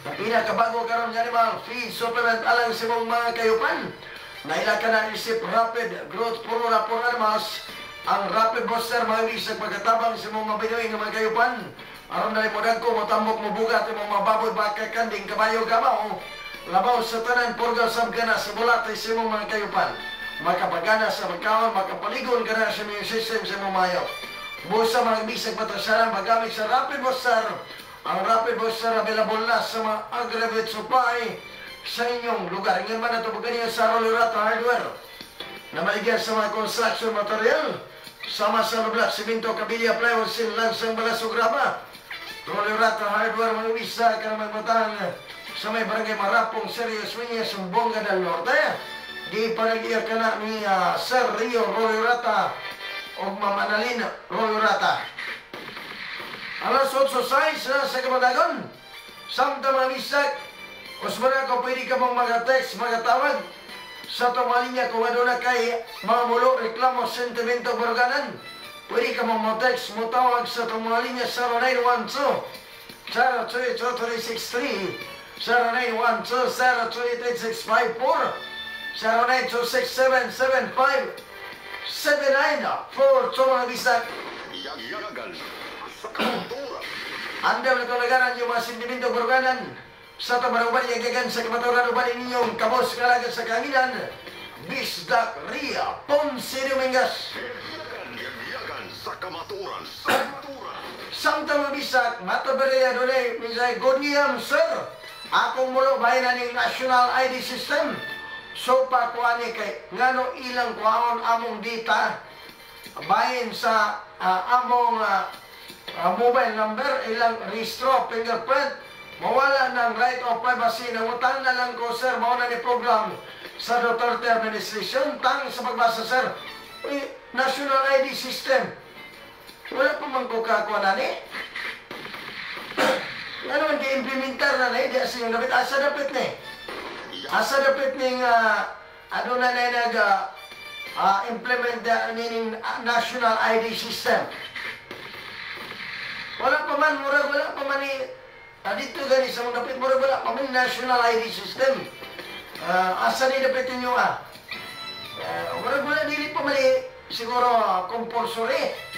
Ang pinakabago karon nga animal feed supplement alang sa imong mga kayupan. Naila ka na isip rapid growth formula for animals. Ang rapid booster, mga bisag, pagkatabang sa mga mabinuing nga mga kayupan. Aron dali mo dagko, motambok, mobugat imong mga baboy, baka, kanding, kabayo, gamaw. Labaw sa tanan, purga sab ka na sa bulate sa imong mga kayupan. Makapagana sa pagkaon, makapaligon ka na sa immune system sa imong mayo. Busa, mga bisag, patrasaran, paggamit sa rapid booster. Ang rapid booster available na sa mga agrivet supply sa inyong lugar. Ngayon man ito niya sa Rolurata Hardware na maligyan sa mga construction material sama sa rubla, simento, kabilya, plywood, steel, lansang, balas o graba. Rolurata Hardware, mga bisa ka na magmatang sa may barangay Marapong, Serious Viñas, Sumbonga del Norte. Di panag-iya ka na ni Sir Rio Rolurata o Ma'am Annalyn Rolurata. Alas 8:06 na sa kabuntagon. Samtang, mga bisag, usmana ko pwede ka mong mga-text, mga-tawag sa itong mga linya kung ano na kay mga mulo, reklamo, sentimento, baruganan. Pwede ka mong mo-text, mo tawag sa itong mga linya 0912 0322363, 0912 0233654, 0926 775 7942, mga bisag. Yagyagan sa kamatuoran. Andam na tulagaran yung mga sentimento baruganan sa tabaruban yagyagan sa kamatuoran uban ninyong kabos kalagan sa kanginan, Bisdak Ria Ponce Dominguez. Yagyagan sa kamatuoran. Sa kamatuoran. Samtang, mga bisag, matabareya doon minsay, "Good AM, sir. Akong mulo bahin na ning National ID System. So pa kuani kay ngano ilang kuhaon among data bahin sa among mobile number, ilang rehistro, fingerprint, mawala ng right of privacy. Nangutang na lang ko, sir, mao na ni program sa Duterte administration." Tang sa pagbasa, sir. Uy, National ID System. Wala pa man ko kakuha na ni. Ano man gi-implementar na ni, di sa yung dapit. Asa dapit ni? Asa dapit ning ano na na nag implement na ning National ID System? Wala pa man, murag wala pa man ni dito gani sa mga dapit, murag wala pa man National ID System. Asa ni dapit ninyo ah? Murag wala, dili pa man ni siguro compulsory.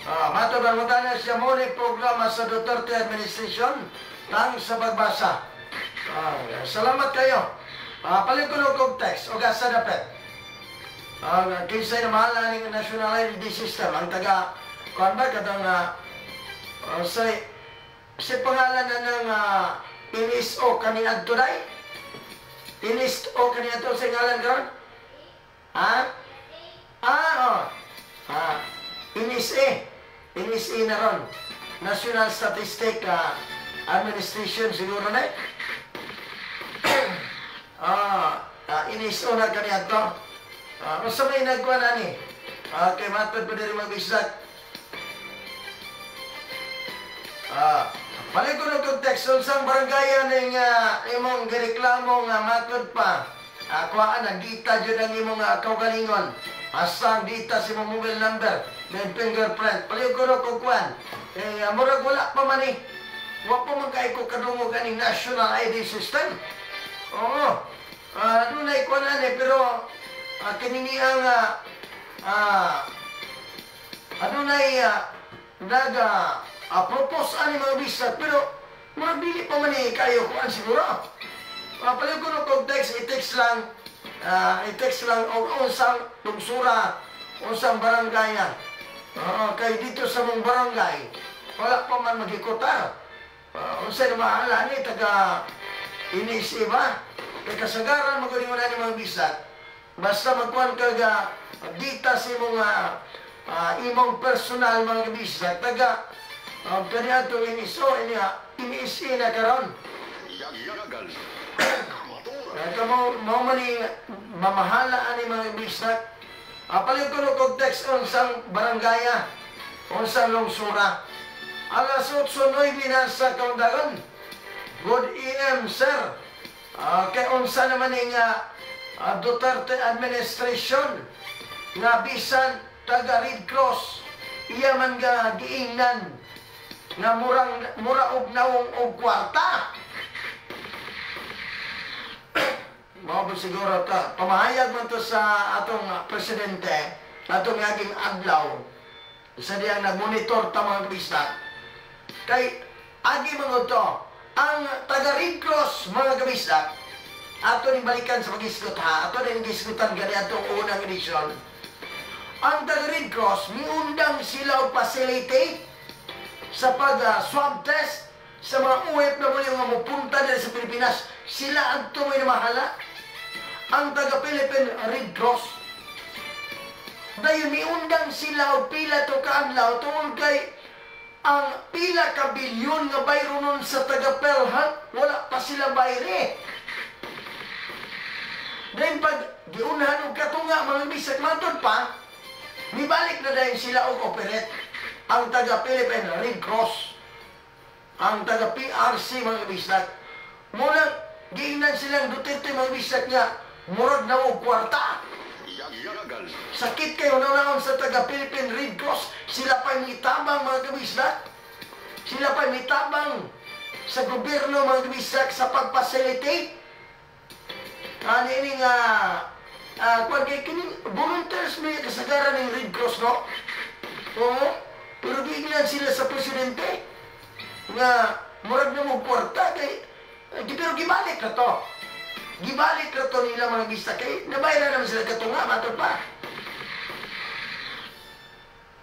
Matod ang na siya mo ni programa sa Duterte administration, tang sa pagbasa. Salamat kayo. Palit ko og text o sa dapit. Kinsay na mahal ning National ID System ang taga kuan ba katong sa si pangalan na ng NSO kaniadto day? NSO kaniadto sa ngalan karon? Ha? Ah, oh. Ah, NSA. NSA na ron. National Statistic Administration siguro na eh. NSO na kaniadto. Unsa may nagkuha na ni? Kay matod pa diri, mga bisag. Balik ko ng text unsang barangay ning imong gireklamo nga matod pa. Kuhaan ang dita jud ang imong kaugalingon. Asa ang dita sa imong mobile number, then fingerprint. Palit ko og kuan. Eh, murag wala pa man eh. Wa pa man kay ko kadungog aning National ID System. Oo. Dunay kuan ani pero kini ang adunay naga propose ani, mga bisag, pero murag dili pa man eh kayo kuan siguro. Palit ko og text, i-text lang, i-text lang og unsang lungsura, unsang barangay. Kay dito sa mong barangay, wala pa man maghikutar. Unsay na mahala ni taga NSA ba? Kay kasagaran magud mo na ni mga bisag. Basta magkuan ka ga dita sa imong imong personal, mga bisag, taga kaniadto NSO ini NSA na karon. Yagyagan. Kaya mo mo man ni mamahala ani, mga bisag. Palit ko og text unsang barangaya, unsang lungsura. Alas 8:09 na sa kabuntagon. "Good AM, sir. Kay unsa naman ning Duterte administration nga bisan taga Red Cross iya man ga giingnan nga murang mura og nawong og kwarta." Mao po siguro ta. Pamahayag man to sa atong presidente, atong naging adlaw, sa diyang nagmonitor ta mga kabisdak. Kay, agi mga to, ang taga Red Cross mga kabisdak, ato ning balikan sa pag-isgot ha, ato ning gisgutan gani atong unang edisyon. Ang taga Red Cross, miundang sila og facilitate sa pag-swab test sa mga OFW nga mopunta diri sa Pilipinas. Sila ang tumoy na mahala. Ang taga Philippine Red Cross. Dayon miundang sila og pila to kaadlaw tungod kay ang pila ka bilyon nga bayronon sa taga PhilHealth, wala pa sila bayre. Dayon pag giunhan og katunga mga bisag matod pa, mibalik na dayon sila og operate ang taga Philippine Red Cross, ang taga PRC mga bisag. Muna giingnan silang Duterte mga bisag nga murag na og kwarta. Sakit kayo naon sa taga Philippine Red Cross, sila pa'y mitabang mga kabisdak. Sila pa'y mitabang sa gobyerno mga kabisdak sa pag-facilitate. Ani ini nga kung kay kining volunteers may kasagaran ng Red Cross, no? Oo, pero giingnan sila sa presidente nga murag na mo kwarta kay pero gibalik na to. Gibalik na to nila mga bisdak kay nabayran naman sila katunga matod pa.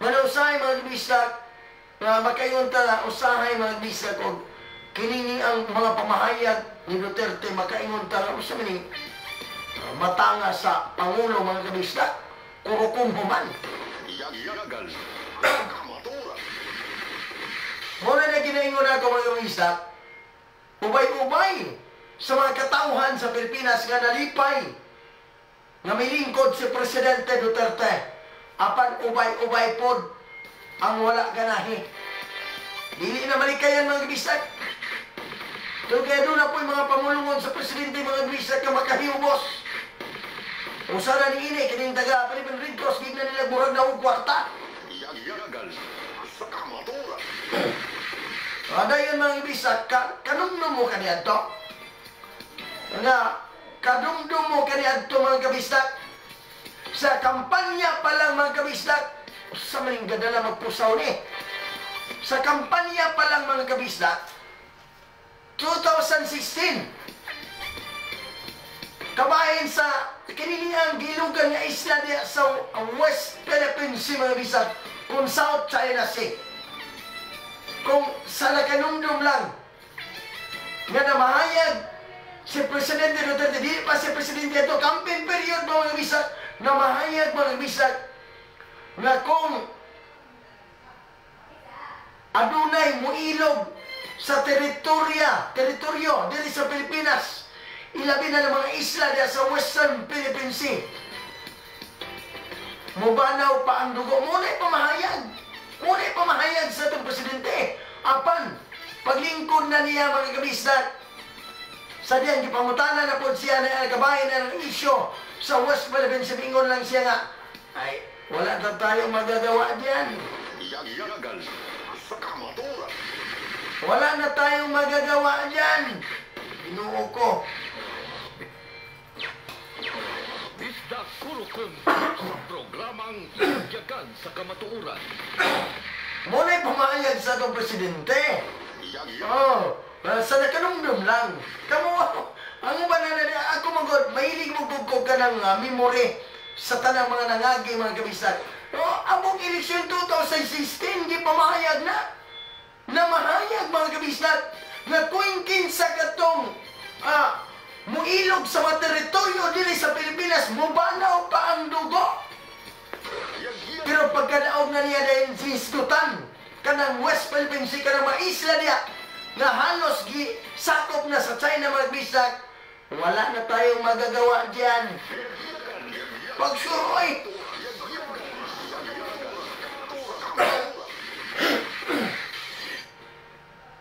Manausahay mga bisdak nga makaingon ta usahay mga bisdak og kini ang mga pamahayag ni Duterte, makaingon ta nga usa man matanga sa pangulo mga kabisdak, kurukum human. Muna na ginaingon ako mga kabisdak, ubay-ubay sa mga katauhan sa Pilipinas nga nalipay nga milingkod si Presidente Duterte, apan ubay-ubay pod ang wala ganahi. Dili na malikayan mga kabisdak. So kaya doon na po yung mga pamulungon sa presidente mga kabisdak nga makahiubos. Usa na ni ini kining taga Philippine Red Cross, gignan nila murag na og kwarta. Adayon mga kabisdak, kanumdum mo kaniadto. Nga kadumdum mo kaniadto mga kabisdak. Sa kampanya pa lang mga kabisdak, sa maning gadala magpusaw ni. Sa kampanya pa lang mga kabisdak, 2016, kabahin sa kininiang gilugan nga isla diya sa West Philippine Sea mga bisdak, kung South China Sea. Kung sa nakanumdum lang nga namahayag si Presidente Duterte, di pa si Presidente ito, campaign period mga bisdak, namahayag mga bisdak nga kung adunay muilog sa teritoryo diri sa Pilipinas, ilabi na ng mga isla diya sa Western Philippine Sea, mubanaw pa ang dugo. Muna'y pamahayag sa itong presidente. Apan, paglingkod na niya mga kabisdak, sa diyang gipangutana na po siya na kabahin na ng isyo sa West Philippine Sea, ingon lang siya nga, ay, wala na tayong magagawa diyan. Wala na tayong magagawa diyan. Ginoo ko. Bisdak Kurukum sa programang Yagyagan sa Kamatuoran. Muna'y pumayag sa itong presidente. Oh, sa nakanumdum lang. Kamu, ang uban na ako magod, mahilig mo gugkog ka ng memory sa tanang mga nangagi, mga kabisat. Oh, among eleksyon 2016, di pamahayag na. Namahayag mga kabisat, na tuwing kinsa katong muilog sa mga teritoryo dili sa Pilipinas, mubanaw pa ang dugo. Pero pagkadaog na niya dahil sisgutan kanang West Philippine Sea, kanang mga isla niya nga halos gisakop na sa China mga bisdak, wala na tayong magagawa diyan. Pagsuroy!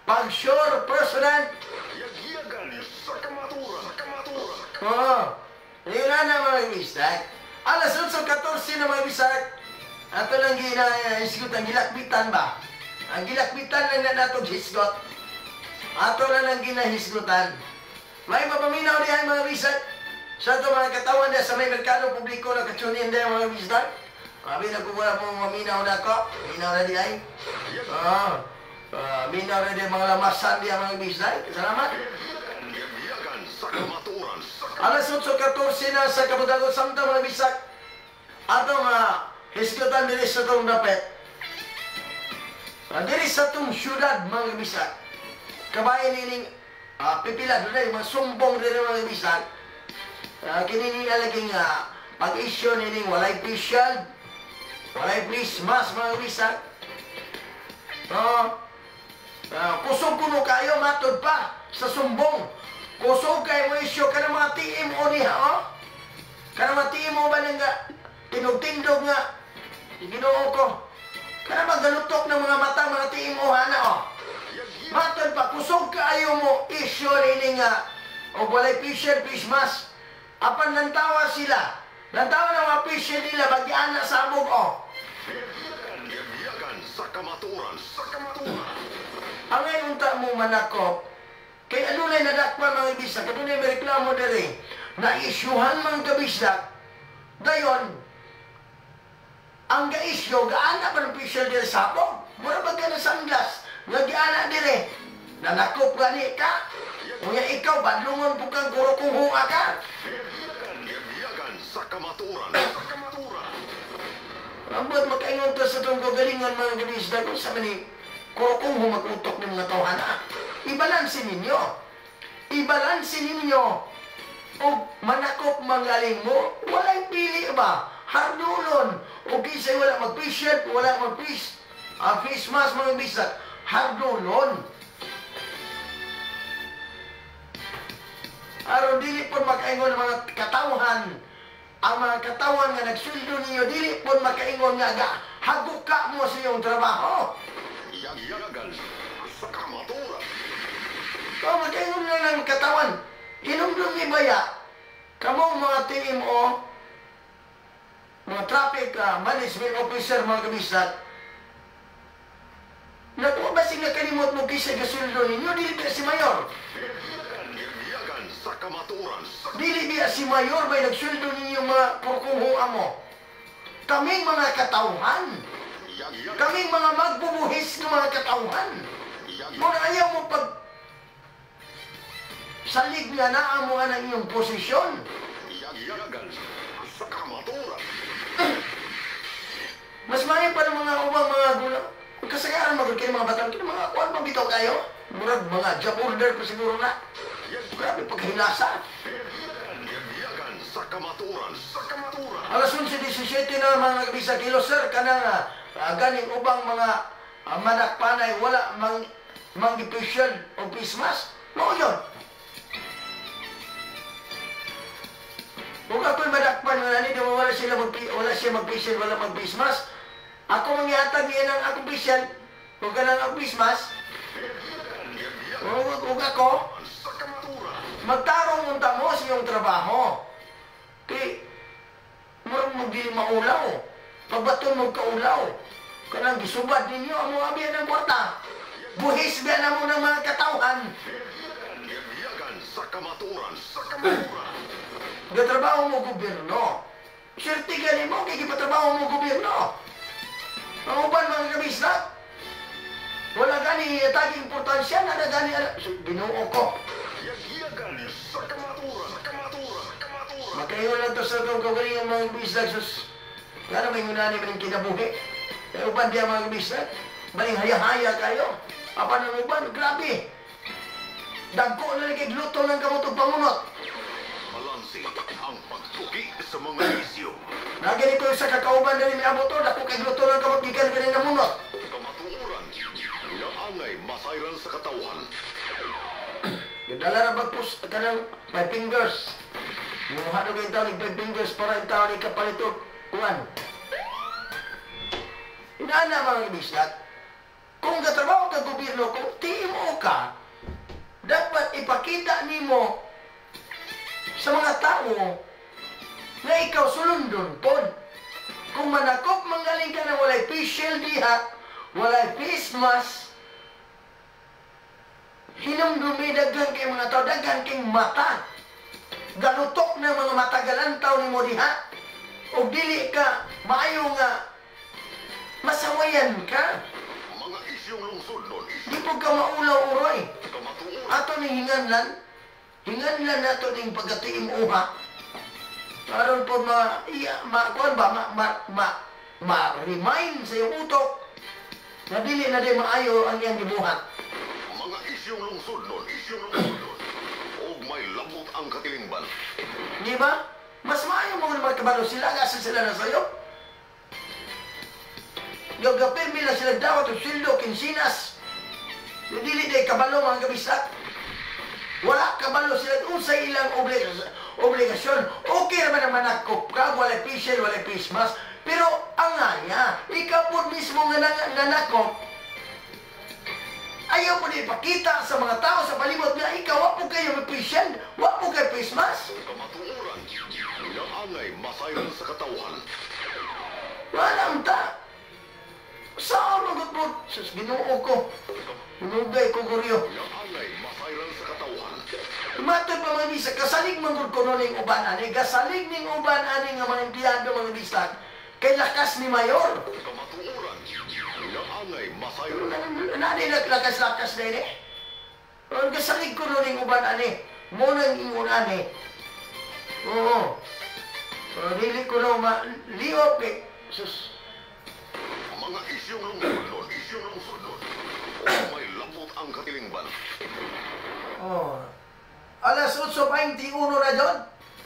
Pag-sure, President! Oo. Yun na mga bisdak. Alas 8:14 na mga bisdak. Ato lang ginahisgot ang gilakbitan ba? Ang gilakbitan lang na natong hisgot. Ato lang ang ginahisgutan. May mapaminaw dihay mga bisdak. Sa ito mga katawan na sa may merkado publiko na katsunin din mga bisdak. Abi na kung wala mo maminaw na ako. Minaw na di ay. Minaw na di mga lamasan di ang mga bisdak. Salamat. Alas 8:14 na sa Kabutagon samtang mga bisdak. Atong hisgutan diri sa itong dapit. Diri sa itong syudad mga bisdak. Kabayan nining pipila doon mga sumbong diri mga bisdak. Kini nila laging pag-issue nining walay face shield, walay face mask mga bisdak. Kusog kuno kayo matod pa sa sumbong. Kusog kayo mo issue ka ng mga TMO niya, oh? Ka ng mga TMO ba nang tinugtindog nga Ginoo ko. Kana magalutok ng mga mata mga TMO hana, oh. Matod pa kusog kaayo mo issue nining og walay face shield, face mask. Apan nantawa sila. Nantawa ng mga face shield nila bagyan na sabog, oh. Sa kamaturan, sa kamaturan. Ang ngayon unta mo manakop, kay adunay nadakpan mga bisdak, adunay may reklamo diri, na isyuhan mga kabisdak, dayon, ang ga-isyo, gaana pa ng face shield diri sabog. Mura ba ka na sunglass, nga giana diri, nanakop gani ka, unya ikaw, badlungon po kang kurukong ka. Sa kamaturan, sa kamaturan. Ambot makaingon to sa itong kagalingon mga kabisdak, kung sa mani, kurukong humagutok ng mga tawhana. Ibalansin ninyo. Ibalansin ninyo. O manakop manggaling mo, walay pili ba? Hardulon. O kisay wala mag-face shield, wala mag-face. Face mask mga bisdak, hardulon. Aron dili po makaingon ang mga katawhan. Ang mga katawan nga nagsweldo ninyo, dili po makaingon nga haguka mo sa iyong trabaho. Yagyagan sa kamaturan. So, makaingon na ng katawan. Hinumdum ni Baya, kamong mga TMO, mga traffic management officer, mga kabisat, nakuha ba sila kalimot mo kisa gasweldo ninyo, dili ba si Mayor? Yagyagan sa kamaturan. Dili biya si Mayor may nagsweldo ninyo mga purkunghunga mo. Kaming mga katauhan. Kaming mga magbubuhis ng mga katauhan. Muna ayaw mo pag salig nga naa mo ang iyong posisyon. Yagyagan sa kamaturan. Mas maayo pa ng mga ubang mga gulang. Kasagaran magod kayo mga batang kini mga kuan bang bitaw kayo? Murag mga job order pa siguro na. Grabe pagkahilasa. Yagyagan sa kamaturan. Sa kamaturan. Alas 11:17 na mga kabisa kilo sir kanang ganing ubang mga manakpanay wala mang manggipisyon o face mask. Mao yun. Kung ako'y madakpan nga nani, wala sila wala siya mag-facial, wala mag-face mask. Ako mangihatag niya ng akong facial, kung ka ng akong face mask. Kung ako, magtarong unta mo sa iyong trabaho. Kay, murag mo di maulaw. Pagbaton mo kaulaw. Kanang gisubad ninyo, ang mga biyan ng kwarta. Buhis biyan na mo ng mga katauhan. Yagyagan sa kamaturan. Sa kamaturan. Gatrabaho mo gobyerno. Swerte gani mo, kay gipatrabaho mo gobyerno. Ang uban mga kabisdak, wala gani taging importansya, nada gani, Ginoo ko. Yagyagan sa kamaturan. Sa kamaturan. Sa kamaturan. Makaingon lang to sa itong kagalingan mga kabisdak, sus. Nga may ngunani ba ng kinabuhi? Kaya uban diya mga kabisdak, baling haya-haya kayo. Apan ang uban, grabe. Dagko na lang kay gluto ng kamutog pangunot. Balanse ang pagtuki sa mga isyo. Naganito sa kakauban na rin may abot, dako kay gluto ng kamot, gikan ka rin namunot. Kamatuoran nga angay masayran sa katawhan. Gadala na bagpos ka ng five fingers. Muha na kayong taon, five fingers para yung taon ikapalito. Kuan. Inaana mga kabislat, kung katrabaho ka gobyerno, kung TMO ka, dapat ipakita nimo sa mga tao na ikaw sulundon pod. Kung manakop manggaling ka na walay face shield diha, walay face mask, hinumdumi daghan kay mga tao, daghan kay mata. Galutok ng mga nga matagalan taw nimo diha o dili ka maayo nga masawayan ka. Mga isyong lungsod nun. Di po ka maulaw uroy. Ato ning hinganlan, hinganlan nato ning pagkatiim uha. Aron po ma, iya, ma, kuan ba, ma, ma, ma, ma-remind sa iyong utok na dili na di maayo ang iyang gibuhat. Mga isyong lungsod nun. Isyong lungsod nun. Og may labot ang katilingban. Di ba? Mas maayo mo nga magkabalo sila, asa sila na sa'yo. Gagapirmi lang sila dawat o sildo, kinsinas. Dili day kabalo mga kabisak. Wala kabalo sila unsay ilang obligasyon. Okay naman ang manakop ka, walay facial, walay face mask. Pero ang aya, ikaw po mismo nga nanakop, ayaw mo na ipakita sa mga tao sa palibot nga ikaw, wa po kayo may facial, wa po kayo face mask. Kamatuoran. Nga angay masayran sa katawhan. Wala ta. Saan magot mo? Sus, Ginoo ko. Hinugay ko, Goryo. Nga angay masayran sa katawhan. Matod pa mga bisag, kasalig manggod ko ning uban ani, kasalig ning uban ani nga mga empleyado mga bisag, kay lakas ni Mayor. Kamatuoran. Nga angay masayran. Nani naglakas-lakas na ini? Ang kasalig ko ning uban ani, mo nang ingon ani. Oo. Dili ko no ma liop eh. Sus. Mga isyong lungsod nun. Isyong lungsod nun. Og may labot ang katilingban. Oh. Alas 8:21 na dyon.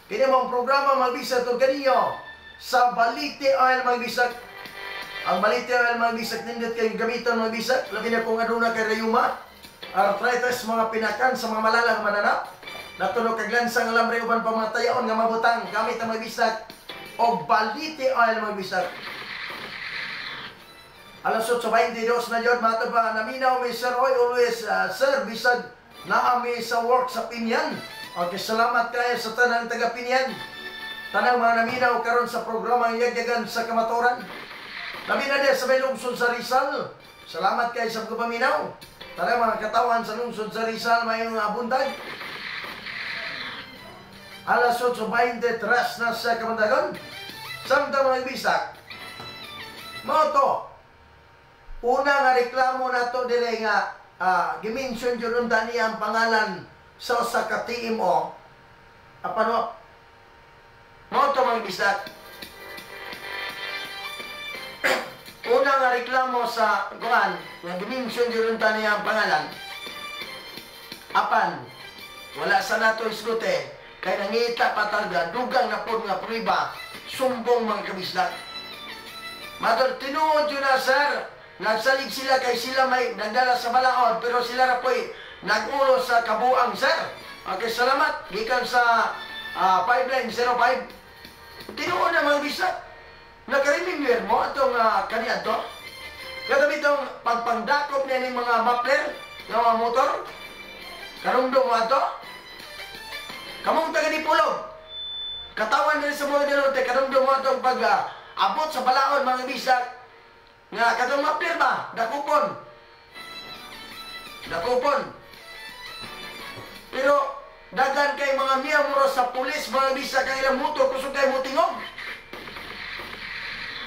Kini mong programa magbisa to kaniyo sa Balite Oil magbisag. Ang Balite Oil magbisag nindot kay gamiton magbisag. Labi na kung aduna kay rayuma, arthritis, mga pinakan sa mga malalang mananap. Natunog kag lansang alambre uban pa mga tayaon nga mabutang gamit ang magbisag og Balite Oil magbisag. Alas 8:22 na yun, matod pa, naminaw mi Sir Roy always, sir, bisag naami sa work sa Pinyan. Okay, salamat kayo sa tanang taga Pinyan. Tanang mga naminaw karon sa programa Yagyagan sa Kamatuoran. Namina din sa may lungsod sa Rizal. Salamat kayo sa pagpaminaw. Tanang mga katawan sa lungsod sa Rizal, mayong buntag. Alas 8:23 na sa Kamandagon. Samtang mga bisak, mao to. Una nga reklamo nato dire nga gimension jud unta niya ang pangalan sa usa ka TMO. Apan mao to mga bisak. Una nga reklamo sa kuan nga gimension jud unta niya ang pangalan. Apan wala sa nato isgute kay nangita pa talaga dugang na pod nga prueba sumbong mga kabisdak. Matod tinuod jud na sir. Nagsalig sila kay sila may nagdala sa balaod pero sila ra po'y nagulo sa kabuang sir. Okay, salamat gikan sa 5905. Tinuod na mga bisdak. Naka-remember mo atong kaniadto? Katabi itong pagpangdakop niya ning mga muffler ng mga motor. Karumdum mo ato? Kamong taga ni Pulog. Katawan din sa mga Norte, karumdum mo atong pag abot sa balaod mga bisdak. Nga katong muffler ba? Dakupon. Dakupon. Pero dagan kay mga miyembro sa pulis mga bisdak kay ilang motor kusog kay motingog.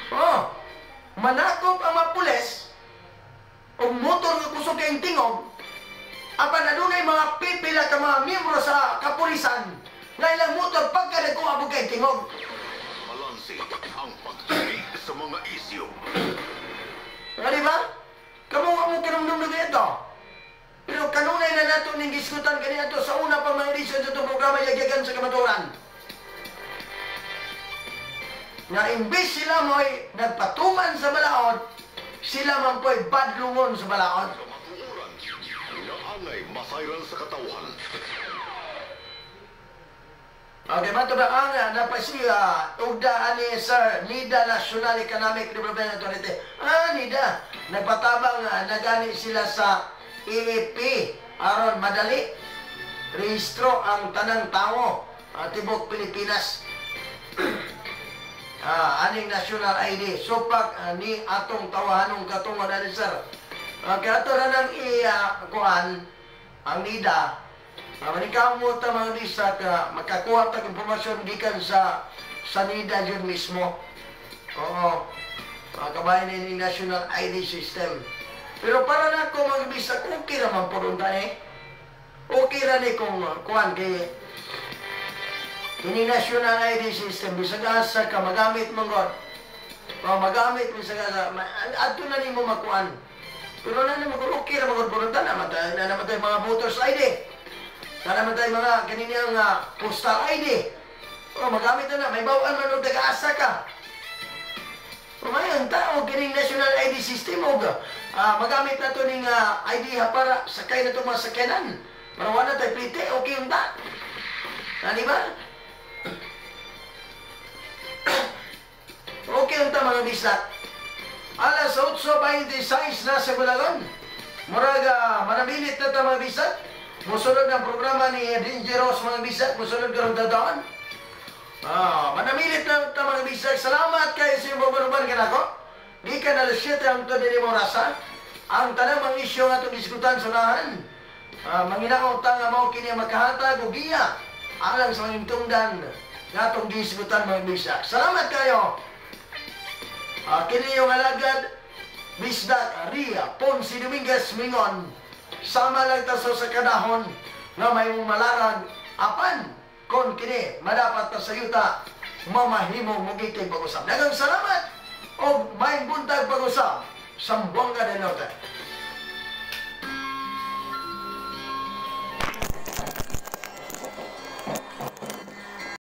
Oh, manakop ang mga pulis og motor nga kusog kay tingog. Apan adunay mga pipila ka mga miyembro sa kapulisan nga ilang motor pagka nagkuabog kay tingog. Balanse ang pagtuli sa mga isyu. Di ba? Kamu mo kinumdum na ito. Pero kanunay na nato ning gisgutan kaniadto sa una pang mga edisyon sa itong programa Yagyagan sa Kamatuoran. Na imbes sila mo'y nagpatuman sa balaod, sila man po'y badlungon sa balaod. Kamatuoran. Nga angay masayran sa katawhan. Okay, mato ba ang napasiya ugda ani sir NIDA National Economic Development Authority. Ah, NIDA. Nagpatabang nagani sila sa AAP aron madali rehistro ang tanang tao tibok Pilipinas. Aning national ID supak ni atong tawahanong katungod ani sir. Kaya ato na nang i-kuan ang NIDA. Maningkamot ta, mga bisdak, makakuha tag impormasyon gikan sa NIDA yun mismo. Oo. Mga kabayan, ni National ID System. Pero para na ako, mga bisdak, okay raman po rin eh. Okay ra ni kung kuan kay kini National ID System, bisag asa ka magamit mo god. O magamit mo sa asa, adto na nimo makuan. Pero na nimo kung okay ra magod pud na naman tayo, na naman tayo mga voters ID. Na naman tayo mga kanini ang postal ID. O magamit na na, may bawaan man og taga-asa ka. O may ang tao kining National ID System og magamit na to ning ID ha para sakay na to mga sakyanan. Para wala tayo plite, okay yung ta. Na, di ba? Okay yung ta, mga bisdak. Alas 8:26 na sa Bulagon. Murag manabilit na ta, mga bisdak. Musulod ang programa ni Dangerous, mga bisdak. Musulod karong dadaan. Manamilit na ta, mga bisdak. Salamat kay sa imong baruban kanako. Di ka na alas 7 ang to dinhi mo rasa. Ang tanang mga isyu nga itong diskutan sa unahan. Manginaot ta nga mao kini makahatag og giya alang sa mga tungdan nga atong gisgutan, mga bisdak. Salamat kayo. Kini yung alagad Bisdak Ria Ponce Dominguez Mingon. Sama lang ta sa kadahon nga may malarag, apan kon kini madapat ta sa yuta mamahimo mugiting pag-usab. Daghang salamat og maayong buntag pag-usab. Zamboanga del Norte.